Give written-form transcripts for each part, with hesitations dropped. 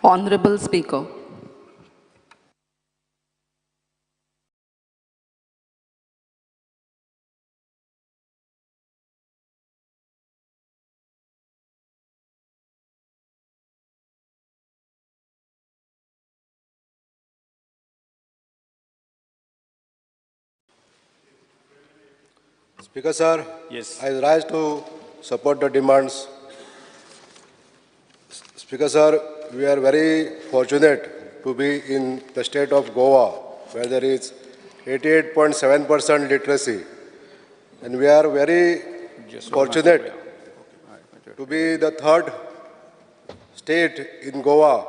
Honorable Speaker. Speaker sir, yes. I rise to support the demands. Speaker sir, we are very fortunate to be in the state of Goa, where there is 88.7% literacy. And we are very fortunate to be the third state in Goa.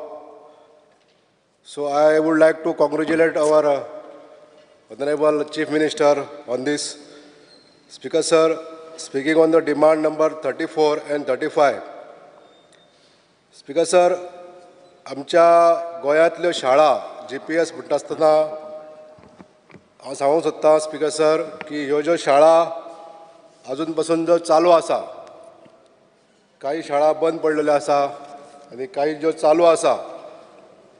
So I would like to congratulate our Honorable Chief Minister on this. Speaker sir, speaking on the demand number 34 and 35. Speaker sir, आमच्या गोंयांतल्यो शाळा G P S म्हणटा आसतना हांव सांगूंक सोदतां speaker sir की ह्यो ज्यो शाळा अजून पसून ज्यो चालू आसा, काही शाळा बंद पडलेल्यो आसा आनी काही ज्यो चालू आसा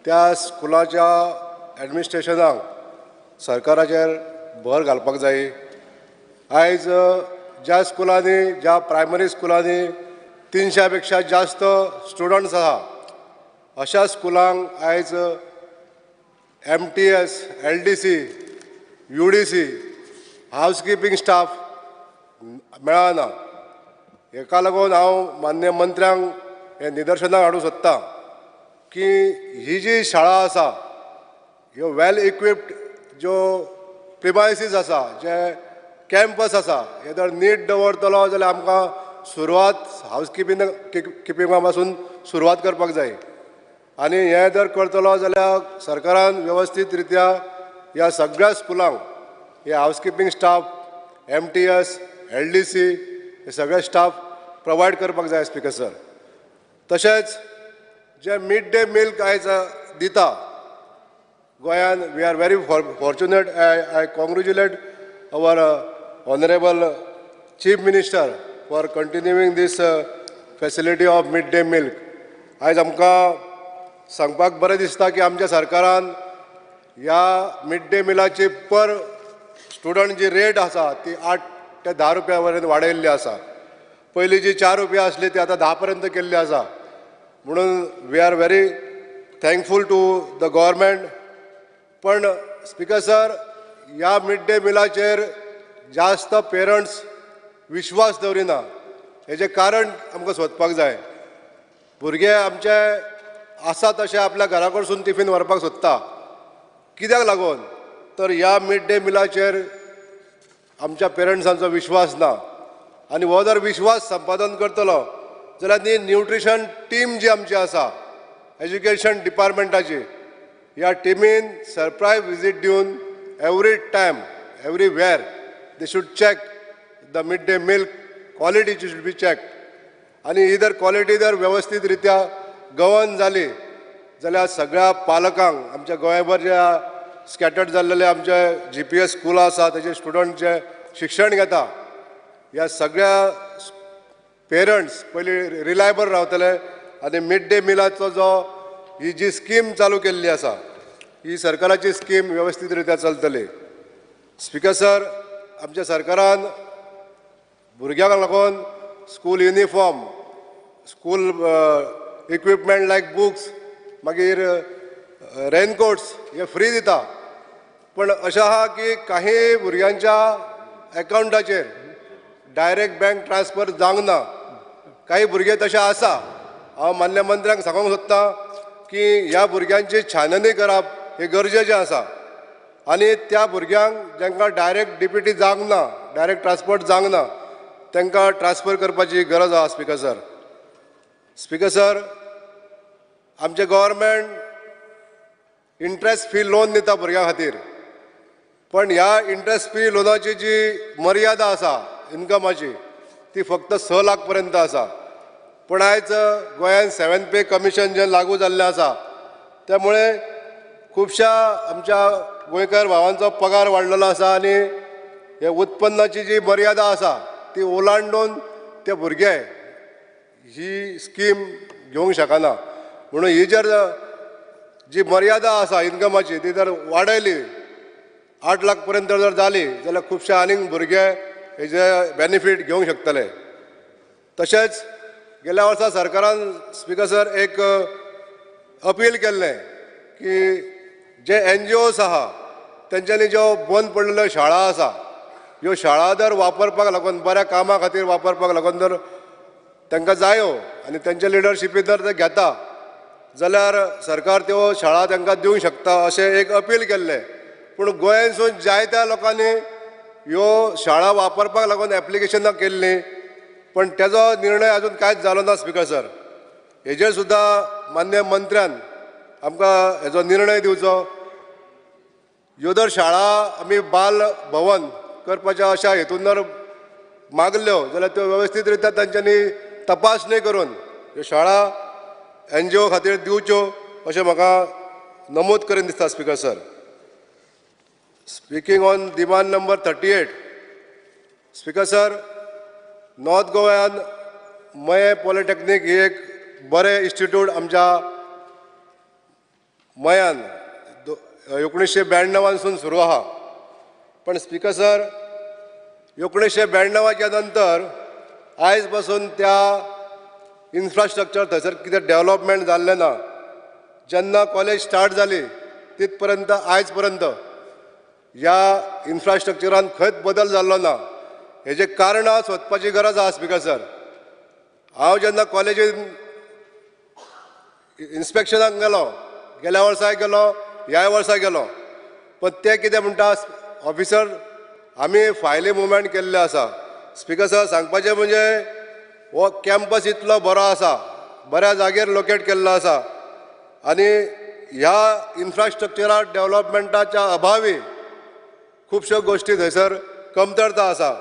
त्या स्कुलाच्या एडमिनिस्ट्रेशनाक सरकाराचेर भर घालपाक जाय. आयज ज्या स्कुलांनी, ज्या प्रायमरी स्कुलांनी 300 पेक्षा जास्त स्टुडंट्स आसा अशा स्कुलांक आयज MTS, LDC, UDC, housekeeping staff मेळना. हेका लागून हांव मान्य मंत्र्यांक हें निदर्शनाक हाडूंक सोदतां की ही जी शाळा आसा ह्यो वेल इक्विप्ड ज्यो प्रिमायसीस आसा, जे कॅम्पस आसा, हे जर नीट दवरतलो जाल्यार आमकां सुरवात हावसकिपिंग किपिंगा पासून सुरवात करपाक जाय. आनी हें जर करतलो जाल्यार सरकारान वेवस्थीत रित्या ह्या सगळ्या स्कुलांक हे हावसकिपिंग स्टाफ, MTS, LDC हे सगळे स्टाफ प्रोवायड करपाक जाय स्पीकर सर. तशेंच जे मिड डे मिल्क आयज दिता गोंयान, we are very fortunate. I congratulate our Honorable Chief Minister for continuing this facility of midday milk. आयज आमकां सांगपाक बरें दिसता की आमच्या सरकारान ह्या मिड डे मिलाची पर स्टुडंट जी रेट आसा ती 8 ते 10 रुपया पर्यंत वाडयल्ली आसा. पयलीं जी 4 रुपया आसली ती आतां 10 पर्यंत केल्ली आसा. म्हणून we are very thankful to the government. पण स्पीकर सर, ह्या मिड डे मिलाचेर जास्त पेरंट्स विश्वास दवरिना. हेजें कारण आमकां सोदपाक जाय. भुरगे आमचे आसा तशें आपल्या घरा कडसून टिफीन व्हरपाक सोदता. कित्याक लागून तर ह्या मिड डे मिलाचेर आमच्या पेरंट्सांचो विश्वास ना. आनी हो जर विश्वास संपादन करतलो जाल्यार ती न्युट्रिशन टीम जी आमची आसा एज्युकेशन डिपार्टमेंटाची, ह्या टिमीन सरप्रायज विजीट दिवन every time, everywhere, they should check the midday milk quality should be checked. आनी ही जर क्वॉलिटी जर वेवस्थीत रित्या गवर्न जाली जाल्यार सगळ्या पालकांक आमच्या गोंयभर ज्या स्कॅटर्ड जाल्लेले आमचे GPS स्कुलां आसा तेजे स्टुडंट जे शिक्षण घेता ह्या सगळ्या पेरंट्स पयलीं रिलायबल रावतले. आनी मिड डे मिलाचो जो ही जी स्कीम चालू केल्ली आसा ही सरकाराची स्कीम वेवस्थीत रित्या चलतली. स्पीकर सर, आमच्या सरकारान भुरग्यांक लागून school uniform, school equipment like books, मागीर रेनकोट्स हे फ्री दिता. पण अशें आहा की काही भुरग्यांच्या एकावंटाचेर डायरेक्ट बँक ट्रान्सफर जावंक ना. काही भुरगे तशे आसा. हांव मान्य मंत्र्यांक सांगूंक सोदतां की ह्या भुरग्यांची छाननी करप हें गरजेचें आसा. आनी त्या भुरग्यांक जांकां डायरेक्ट DPT जावंक ना, डायरेक्ट ट्रान्सपोर्ट जावंक ना, तांकां ट्रान्सफर करपाची गरज आसा स्पीकर सर. स्पीकर सर, आमचें गव्हर्मेंट इंट्रस्ट फ्री लोन दिता भुरग्यां खातीर, पण ह्या इंट्रस्ट फ्री लोनाची जी मर्यादा आसा इनकमाची ती फक्त 6 लाख पर्यंत आसा. पूण आयज गोंयांत 7 पे कमिशन जें लागू जाल्लें आसा त्यामुळे खुबश्या आमच्या गोंयकार भावांचो पगार वाडलेलो आसा आनी हे उत्पन्नाची जी मर्यादा आसा ती ओलांडून ते भुरगे ही स्कीम घेवंक शकना. म्हणून ही जर जी मर्यादा आसा इन्कमाची ती जर वाडयली 8 लाख पर्यंत जर जाली जाल्यार खुबशे आनीक भुरगे हेजे बेनिफीट घेवंक शकतले. तशेंच गेल्या वर्सा सरकारान स्पीकर सर एक अपील केल्लें की जे एनजीओस आहा तेंच्यांनी ज्यो बंद पडलेल्यो शाळा आसा ह्यो शाळा जर वापरपाक लागून बऱ्या कामा खातीर वापरपाक लागून जर तांकां जायो आनी तेंच्या लिडरशिपी जर ते घेता जाल्यार सरकार त्यो शाळा तांकां दिवंक शकता अशें एक अपील केल्लें. पूण गोंयांतसून जायत्या लोकांनी ह्यो शाळा वापरपाक लागून एप्लिकेशनां केल्लीं, पण तेजो निर्णय अजून कांयच जालो ना स्पीकर सर. हेजेर सुद्दां मान्य मंत्र्यान आमकां हेजो निर्णय दिवचो. ह्यो जर शाळा आमी बाल भवन करपाच्या अशा हेतून जर मागल्यो जाल्यार त्यो वेवस्थीत रित्या तांच्यांनी तपासणी करून ह्यो शाळा एनजीओ खातीर दिवच्यो अशें म्हाका नमूद करीन दिसता speaker sir. Speaking on demand number 38, speaker sir, north गोव्यान मये पॉलिटेक्नीक ही एक बरें इन्स्टिट्यूट आमच्या मयान 1992 सुरू आहा. पण स्पीकर सर 1992 नंतर आयज पासून त्या इन्फ्रास्ट्रक्चर थंयसर कितें डेवलपमेंट जाल्लें ना. जेन्ना कॉलेज स्टार्ट जाली तितपर्यंत आयज पर्यंत ह्या इन्फ्रास्ट्रक्चरान खंयच बदल जाल्लो ना. हेजें कारणां सोदपाची गरज आहा स्पीकर सर. हांव जेन्ना कॉलेजीन इन्स्पेक्शनाक गेलो, गेल्या वर्साय गेलो, ह्याय वर्सा गेलो, पण ते कितें म्हणटा ऑफिसर आमी फायली मुवमेंट केल्ले आसा. स्पीकर सर सांगपाचें म्हणजे हो कॅम्पस इतलो बरो आसा, बऱ्या जागेर लोकेट केल्लो आसा आनी ह्या इन्फ्रास्ट्रक्चरा डेवलपमेंटाच्या अभावी खुबश्यो गोश्टी थंयसर कमतरता आसा.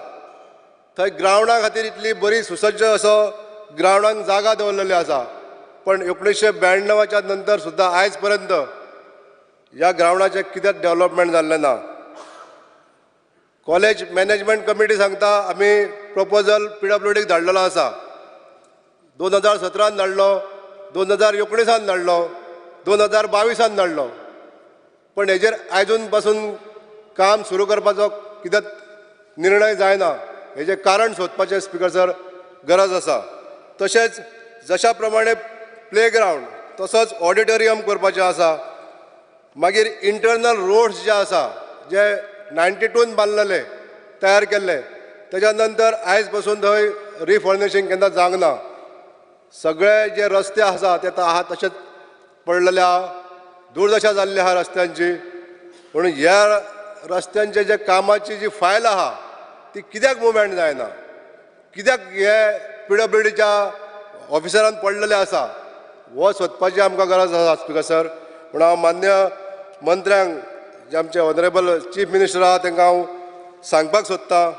थंय ग्रावंडा खातीर इतली बरी सुसज्ज असो ग्रावंडान जागा दवरलेली आसा, पण 1992 नंतर सुद्दां आयज पर्यंत ह्या ग्रावंडाचें कितेंच डेवलपमेंट जाल्लें ना. कॉलेज मॅनेजमेंट कमिटी सांगता आमी प्रपोजल पीडब्ल्यूडीक धाडलेलो आसा, 2017 धाडलो, 2019 धाडलो, 2022 धाडलो, पण हेजेर आयजून पासून काम सुरू करपाचो कितेंच निर्णय जायना. हेजें कारण सोदपाचें स्पीकर सर गरज आसा. तशेंच जशा प्रमाणे प्ले ग्रावंड तसोच ऑडिटोरियम करपाचें आसा. मागीर इंटरनल रोड्स जे आसा जे 92 बांदलेले तयार केल्ले तेज्या नंतर आयज पासून थंय रिफर्निशींग केन्ना जावंक ना. सगळे जे रस्ते आसा ते आहा तशेंच पडलेले आहा, दुर्दशा जाल्ली आहा रस्त्यांची. म्हणून ह्या रस्त्यांचे जे कामाची जी फायल आहा ती कित्याक मुवमेंट जायना, कित्याक हे पीडब्ल्यूडीच्या ऑफिसरान पडलेले आसा हो सोदपाची आमकां गरज आसा स्पीकर सर. पूण हांव मान्य मंत्र्यांक जे आमचे ऑनरेबल चीफ मिनिस्टर आहा तांकां हांव सांगपाक सोदतां,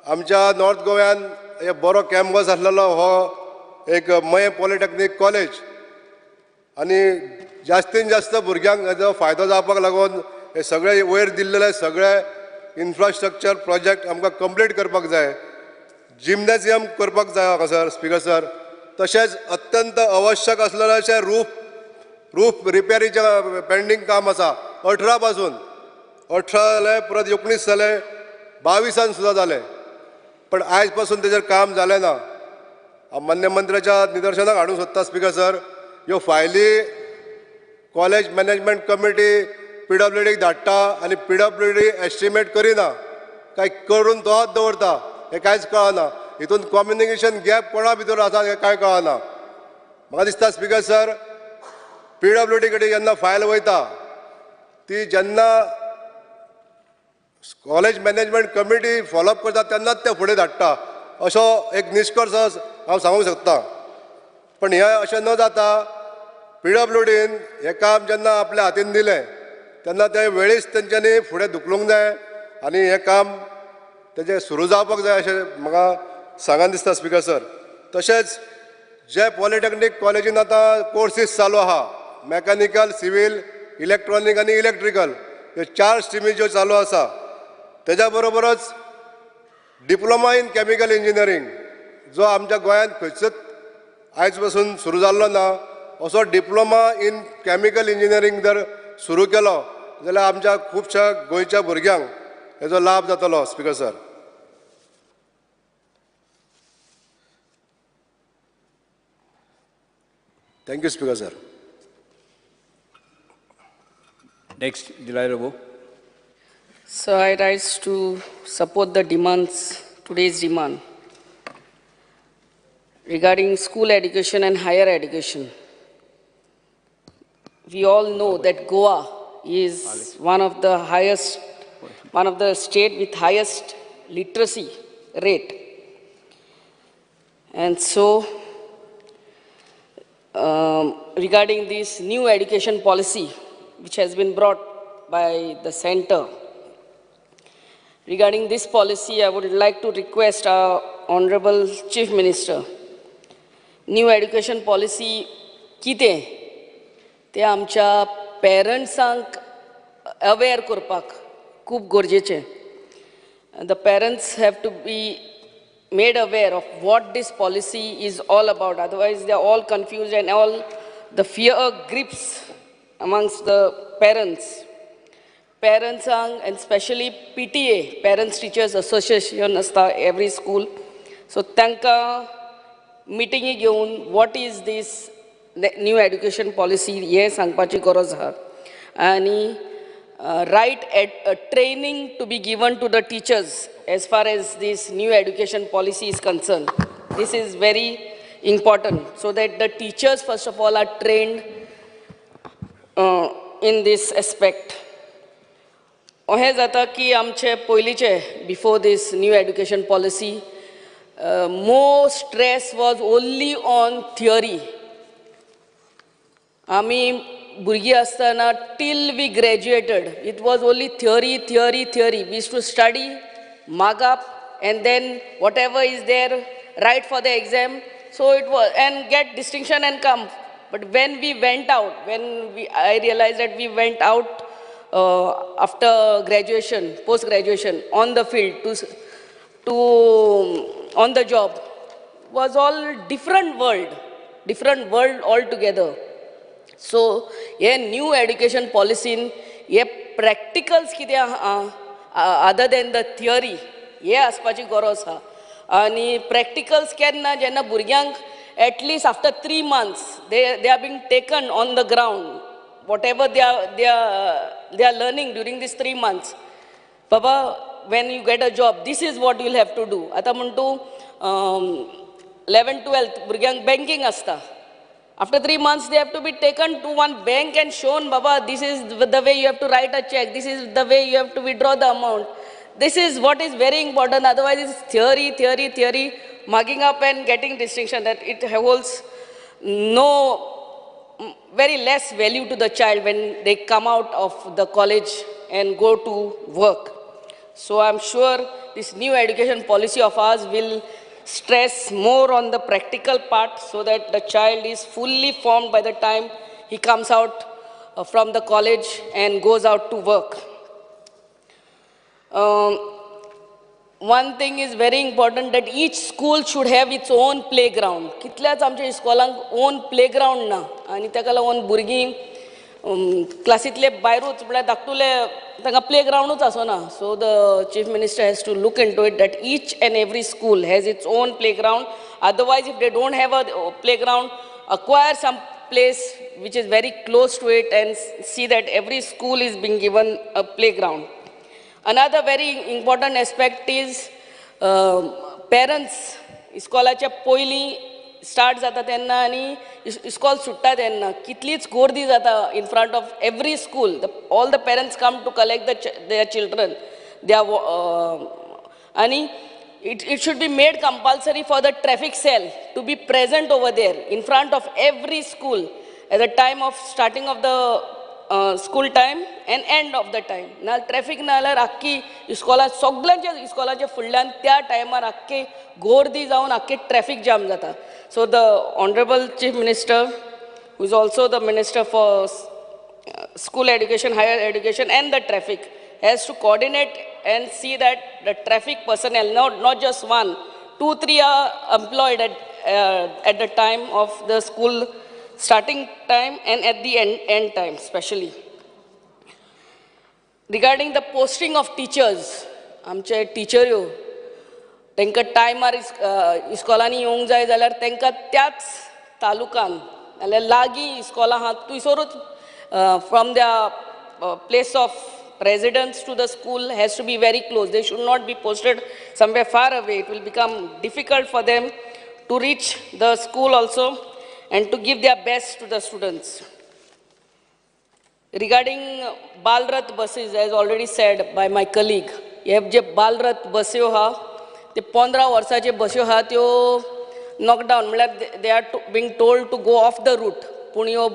आमच्या नॉर्थ गोव्यान हे बरो कॅम्पस आसलेलो हो एक मये पॉलिटेक्नीक कॉलेज आनी जास्तीन जास्त भुरग्यांक हेजो फायदो जावपाक लागून हे सगळे वयर दिल्लेले सगळे इन्फ्रास्ट्रक्चर प्रोजेक्ट आमकां कंप्लीट करपाक जाय, जिम्नॅजियम करपाक जाय हांगासर स्पीकर सर. तशेंच अत्यंत आवश्यक आसलेलें अशें रूफ रिपेरीचें पेंडींग काम आसा. 18 पासून 18 जालें, परत 19 जालें, 22 सुद्दां जालें, पण आयज पासून तेजेर काम जालें ना. हांव मान्य मंत्र्याच्या निदर्शनाक हाडूंक सोदता स्पीकर सर, ह्यो फायली कॉलेज मॅनेजमेंट कमिटी पीडब्ल्यूडीक धाडटा आनी पीडब्ल्यूडी एस्टिमेट करिना, काय करून तोच दवरता हें कांयच कळना. हितून कम्युनिकेशन गॅप कोणा भितर आसा हें कांय कळना. म्हाका दिसता स्पीकर सर पीडब्ल्यूडी कडेन जेन्ना फायल वयता ती जेन्ना कॉलेज मॅनेजमेंट कमिटी फॉलोअप करता तेन्नाच ते फुडें धाडटा असो एक निश्कर्श हांव सांगूंक शकता. पण हें अशें न जाता पीडब्ल्यूडीन हें काम जेन्ना आपल्या हातीन दिलें तेन्ना ते वेळीच तेंच्यांनी फुडें धुकलूंक जाय आनी हें काम तेजें सुरू जावपाक जाय अशें म्हाका सांगन दिसता स्पीकर सर. तशेंच जे पॉलिटेक्नीक कॉलेजीन आतां कोर्सीस चालू आहा, मॅकॅनिकल, सिवील, इलेक्ट्रॉनीक आनी इलेक्ट्रिकल ह्यो 4 स्ट्रिमी ज्यो चालू आसा तेज्या बरोबरच डिप्लोमा इन केमिकल इंजिनियरींग जो आमच्या गोंयांत खंयच आयज पासून सुरू जाल्लो ना, असो डिप्लोमा इन कॅमिकल इंजिनियरींग जर सुरू केलो जाल्यार आमच्या खुबश्या गोंयच्या भुरग्यांक हेजो लाभ जातलो. Speaker sir. Thank you speaker sir. Next, Delilah Lobo. So I rise to support the demands, today's demand regarding school education and higher education. We all know that Goa is one of the highest, one of the state with highest literacy rate. And so, regarding this new education policy, which has been brought by the center, regarding this policy, I would like to request our Honorable Chief Minister, new education policy कितें तें आमच्या पेरंट्सांक अवेर करपाक खूब गरजेचें. The parents have to be made aware of what this policy is all about. Otherwise, they are all confused and all the fear grips amongst the parents. Parents and especially PTA, Parents Teachers Association आसता every school. So तांकां मिटिंगी घेवन what is this new education policy हें सांगपाची गरज आहा. आनी right training to be given to the teachers as far as this new education policy is concerned. This is very important so that the teachers first of all are trained in this aspect. अहें जाता की आमचे पयलींचे before this new education policy more stress was only on theory. आमी भुरगीं आसतना till we graduated it was only theory, theory, theory. We used to study, mug up, and then whatever is there, write for the exam. So it was, and get distinction and come. But when we went out, I realized that we went out after graduation, post-graduation, on the field, to on the job, was all different world altogether. So, hey new education policy, hey practicals कितें आहा, other than the theory, हे आसपाची गरज आहा. आनी practicals केन्ना जेन्ना भुरग्यांक at least after 3 months, they are being taken on the ground. Whatever they are learning during these 3 months. Baba, when you get a job, this is what you will have to do. आतां म्हण तूं 11th, 12th भुरग्यांक banking आसता. After 3 months, they have to be taken to one bank and shown, Baba, this is the way you have to write a check. This is the way you have to withdraw the amount. This is what is very important. Otherwise, it's theory, theory, theory, mugging up and getting distinction that it holds no, very less value to the child when they come out of the college and go to work. So I'm sure this new education policy of ours will stress more on the practical part so that the child is fully formed by the time he comes out from the college and goes out to work. One thing is very important that each school should have its own playground. कितल्याच आमच्या इस्कॉलांक own playground ना आनी ताका लागून भुरगीं क्लासींतले भायरूच म्हळ्यार धाकटुले तांकां प्लेग्रावंडूच आसना. So the Chief Minister has to look into it that each and every school has its own playground. Otherwise, if they don't have a playground, acquire some place which is very close to it and see that every school is being given a playground. Another very important aspect is parents, इस्कॉलाच्या पयलीं start जाता तेन्ना आनी इस्कॉल सुट्टा तेन्ना कितलीच गर्दी जाता in front of every school. All the parents come to collect their children. आनी it should be made compulsory for the traffic cell to be present over there in front of every school at the time of starting of the school time and end of the time. ना traffic ना जाल्यार आख्खी इस्कॉला सगळ्यांच्या इस्कॉलाच्या फुडल्यान त्या टायमार आख्खी गर्दी जावन आख्खी ट्रॅफिक जाम जाता. So the Honorable Chief Minister, who is also the Minister for School Education, Higher Education and the traffic, has to coordinate and see that the traffic personnel, not just one, 2, 3 are employed at the time of the school starting time and at the end time specially. Regarding the posting of teachers, आमचे टिचऱ्यो तांकां टायमार इस्कॉलांनी येवंक जाय जाल्यार तांकां त्याच तालुकान नाल्यार लागीं इस्कॉलां आहात थंयसरूच from the place of residence to the school has to be very close. They should not be posted somewhere far away. It will become difficult for them to reach the school also and to give their best to the students. Regarding Balrath buses, as already said by my colleague, हे जे बालरथ बस्यो आहा ते 15 वर्साचे बस्यो आहा त्यो नॉकडावन म्हणल्यार they are being told to go off the route. पूण ह्यो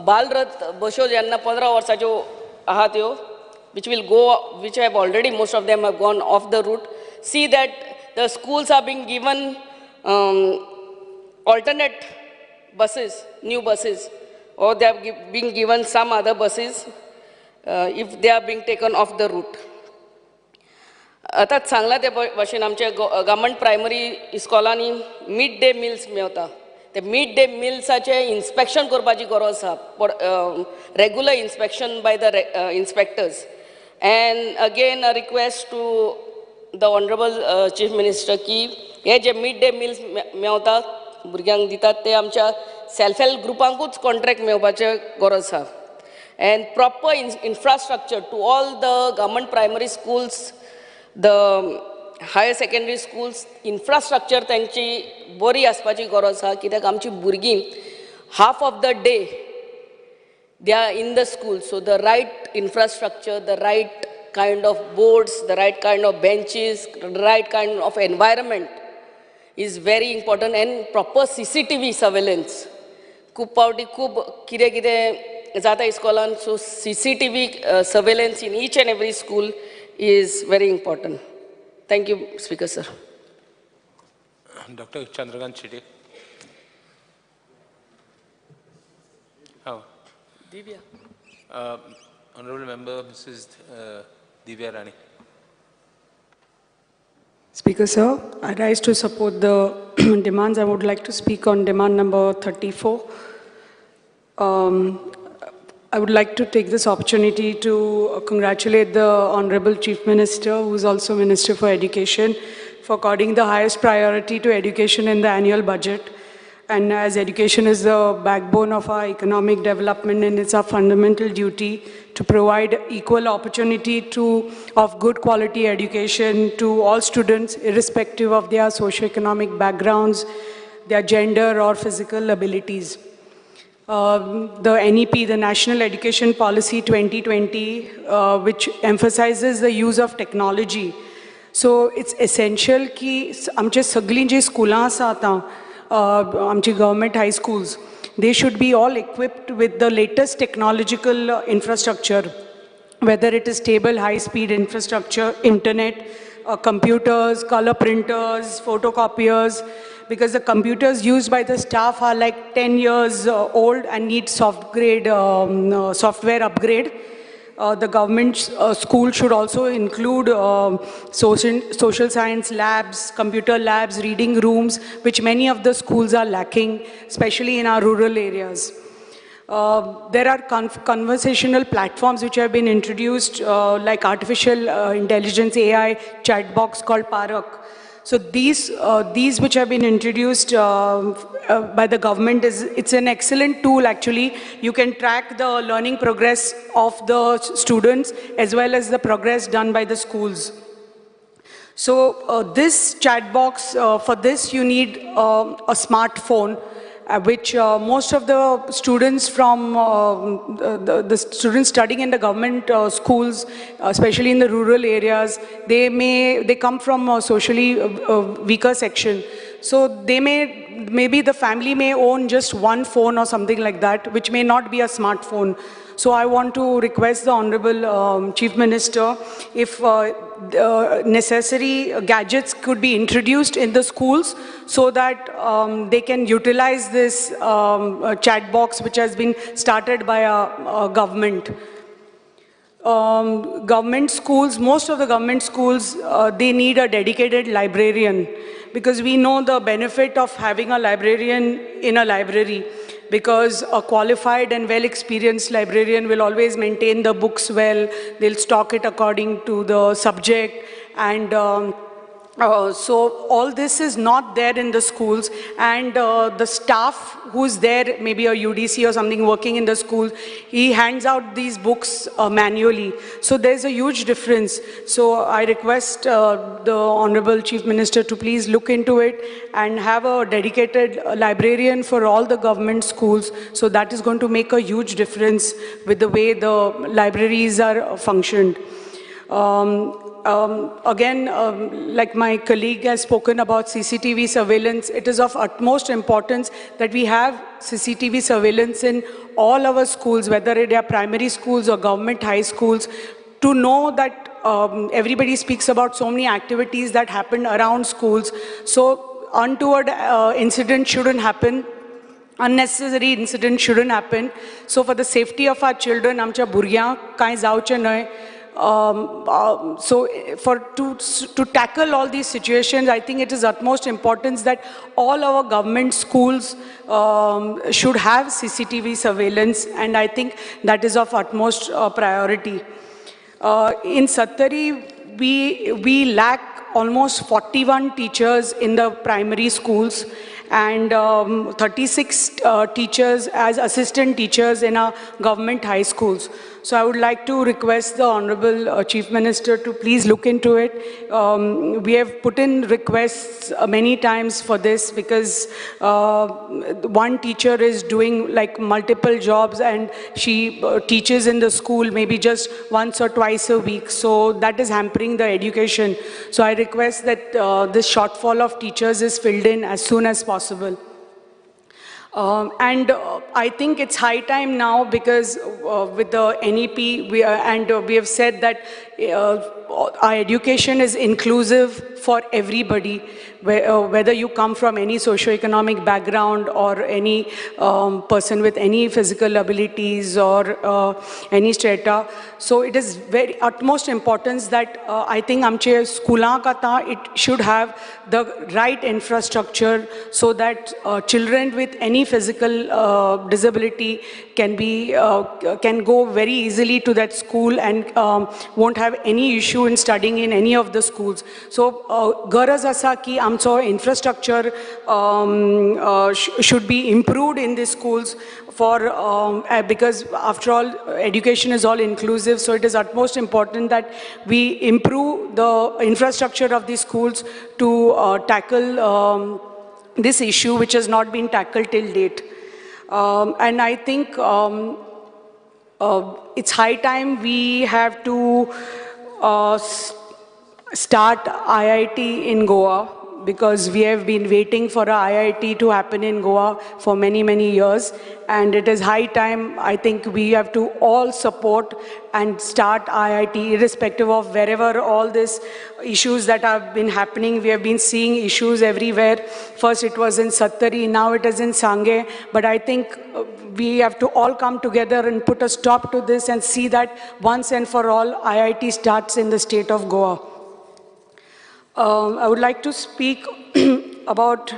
बालरथ बश्यो जेन्ना 15 वर्साच्यो आहा त्यो which will go, which have already, most of them have gone off the route, see that the schools are being given alternate buses, new buses, or they are being given some other buses if they are being taken off the route. आतांच सांगलां ते भाशेन आमच्या government primary इस्कॉलांनी mid day meals मेवता. ते mid day मिल्साचें inspection करपाची गरज आसा, regular inspection by the inspectors. And again a request to the honourable chief minister की हे जे मिड डे मिल्स मेवता भुरग्यांक दितात ते आमच्या सेल्फ हेल्प ग्रुपांकूच कॉन्ट्रॅक्ट मेळपाचें गरज आसा. And proper infrastructure to all the government primary schools, the higher secondary schools, infrastructure तांची बरी आसपाची गरज आसा. कित्याक आमची भुरगीं half of the day they are in the school, so the right infrastructure, the right kind of boards, the right kind of benches, the right kind of environment is very important, and proper CCTV surveillance. खूब फावटी खूब कितें कितें जाता इस्कॉलान, so CCTV surveillance in each and every school is very important. Thank you, Speaker sir. Dr. Chandrakant Shetty. Oh. Divya. Honorable Member, Mrs. Divya Rani. Speaker sir, I rise to support the demands. I would like to speak on demand number 34. I would like to take this opportunity to congratulate the Honorable Chief Minister, who is also Minister for Education, for according the highest priority to education in the annual budget. And as education is the backbone of our economic development, and it's our fundamental duty to provide equal opportunity of good quality education to all students, irrespective of their socioeconomic backgrounds, their gender or physical abilities. The NEP, the National Education Policy 2020, which emphasizes the use of technology. So it's essential ki आमचे सगळीं जी स्कुलां आसा आतां, आमची government high schools, they should be all equipped with the latest technological infrastructure, whether it is stable high-speed infrastructure, internet, computers, color printers, photocopiers, because the computers used by the staff are like 10 years old and need software upgrade. The government school should also include social science labs, computer labs, reading rooms, which many of the schools are lacking, especially in our rural areas. There are conversational platforms which have been introduced, like artificial intelligence, AI, chat box called Parak. So these which have been introduced by the government, it's an excellent tool actually. You can track the learning progress of the students as well as the progress done by the schools. So this chat box, for this you need a smartphone, which most of the students from the students studying in the government schools, especially in the rural areas, they come from a socially weaker section. So they maybe the family may own just one phone or something like that, which may not be a smartphone. So I want to request the Honorable Chief Minister if necessary gadgets could be introduced in the schools so that they can utilize this chat box which has been started by a government. Government schools, most of the government schools, they need a dedicated librarian, because we know the benefit of having a librarian in a library. because a qualified and well-experienced librarian will always maintain the books well, they'll stock it according to the subject, and so all this is not there in the schools, and the staff who's there, maybe a UDC or something working in the school, he hands out these books manually. So there's a huge difference. So I request the Honorable Chief Minister to please look into it and have a dedicated librarian for all the government schools. So that is going to make a huge difference with the way the libraries are functioned. Again, like my colleague has spoken about CCTV surveillance, it is of utmost importance that we have CCTV surveillance in all our schools, whether they are primary schools or government high schools, to know that everybody speaks about so many activities that happen around schools. So untoward incidents shouldn't happen. Unnecessary incidents shouldn't happen. So for the safety of our children, amcha bhurgyank kai javche nahi. So for to tackle all these situations, I think it is utmost importance that all our government schools should have CCTV surveillance, and I think that is of utmost priority. In Sattari, we lack almost 41 teachers in the primary schools, and 36 teachers as assistant teachers in our government high schools. So I would like to request the Honorable Chief Minister to please look into it. We have put in requests many times for this, because one teacher is doing like multiple jobs, and she teaches in the school maybe just once or twice a week. So that is hampering the education. So I request that this shortfall of teachers is filled in as soon as possible. And I think it's high time now, because with the NEP, we have said that our education is inclusive for everybody, whether you come from any socioeconomic background or any person with any physical abilities or any strata. So it is very utmost importance that I think amche schoolank ata it should have the right infrastructure so that children with any physical disability can be can go very easily to that school and won't have any issue in studying in any of the schools. So garaz asa ki amcho infrastructure should be improved in the schools for because after all, education is all inclusive. So it is utmost important that we improve the infrastructure of the schools to tackle this issue, which has not been tackled till date. And I think it's high time we have to start IIT in Goa, because we have been waiting for a IIT to happen in Goa for many, many years. And it is high time, I think we have to all support and start IIT, irrespective of wherever all these issues that have been happening. We have been seeing issues everywhere. First it was in Sattari, now it is in Sange. But I think we have to all come together and put a stop to this and see that once and for all, IIT starts in the state of Goa. I would like to speak about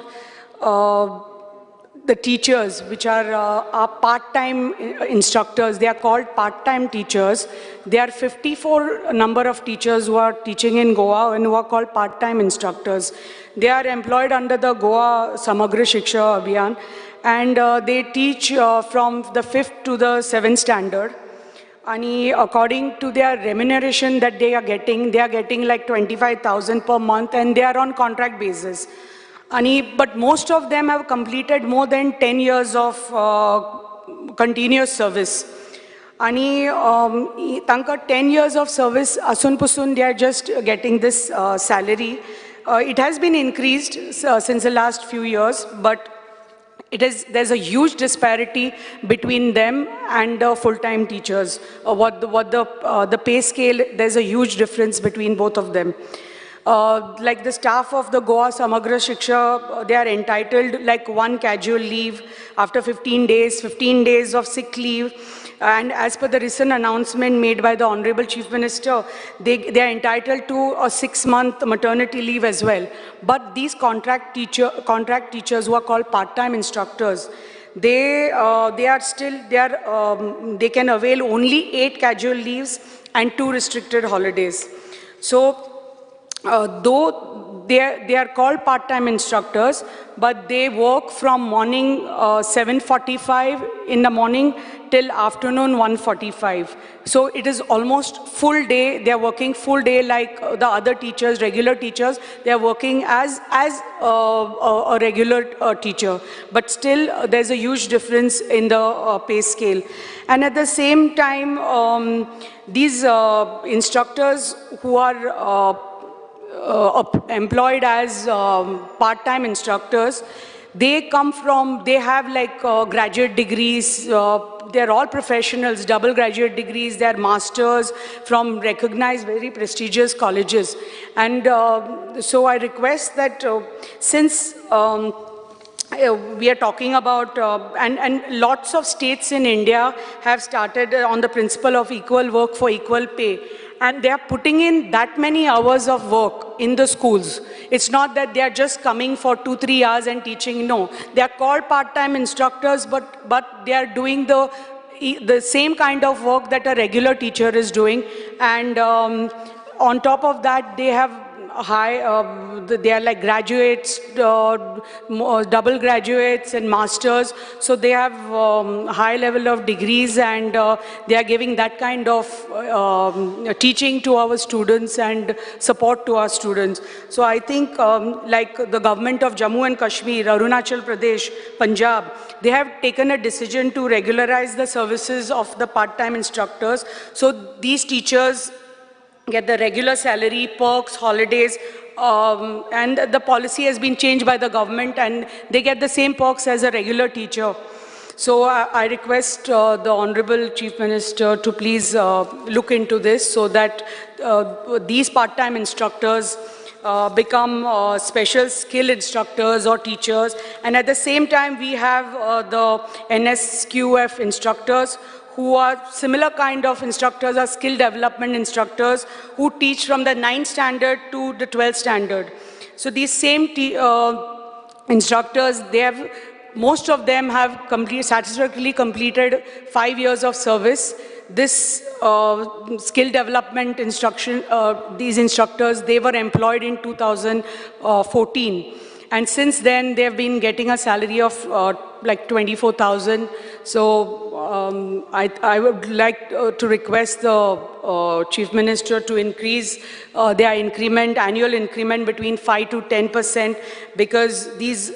the teachers, which are our part-time instructors. They are called part-time teachers. There are 54 number of teachers who are teaching in Goa and who are called part-time instructors. They are employed under the Goa Samagra Shiksha Abhiyan, and they teach from the 5th to the 7th standard. And according to their remuneration that they are getting like 25,000 per month, and they are on contract basis. But most of them have completed more than 10 years of continuous service. And tanka 10 years of service, asun pusun, they are just getting this salary. It has been increased since the last few years, but there's a huge disparity between them and the full-time teachers. The pay scale, there's a huge difference between both of them. Like the staff of the Goa Samagra Shiksha, they are entitled like one casual leave after 15 days, 15 days of sick leave. And as per the recent announcement made by the Honorable Chief Minister, they are entitled to a 6-month maternity leave as well. But these contract teachers who are called part-time instructors, They are still, they can avail only 8 casual leaves and 2 restricted holidays. So, though they are called part-time instructors, but they work from morning 7:45 in the morning till afternoon 1:45. So it is almost full day. They are working full day like the other teachers, regular teachers. They are working as a regular teacher. But still, there's a huge difference in the pay scale. And at the same time, these instructors who are employed as part-time instructors, they come from, they have like graduate degrees, they're all professionals, double graduate degrees, they're masters from recognized very prestigious colleges. And so I request that since we are talking about, and lots of states in India have started on the principle of equal work for equal pay. And they are putting in that many hours of work in the schools. It's not that they are just coming for 2-3 hours and teaching. No, they are called part-time instructors, but they are doing the same kind of work that a regular teacher is doing. And on top of that, they have high, they are like graduates, double graduates and masters. So they have high level of degrees, and they are giving that kind of teaching to our students and support to our students. So I think like the government of Jammu and Kashmir, Arunachal Pradesh, Punjab, they have taken a decision to regularize the services of the part-time instructors. So these teachers get the regular salary, perks, holidays, and the policy has been changed by the government, and they get the same perks as a regular teacher. So I request the Honorable Chief Minister to please look into this so that these part-time instructors become special skill instructors or teachers. And at the same time, we have the NSQF instructors who are similar kind of instructors, are skill development instructors who teach from the 9th standard to the 12th standard. So these same instructors, they have, most of them have satisfactorily completed 5 years of service. This skill development instruction, these instructors, they were employed in 2014. And since then, they have been getting a salary of like 24,000. So I would like to request the Chief Minister to increase their increment, annual increment between 5 to 10%, because these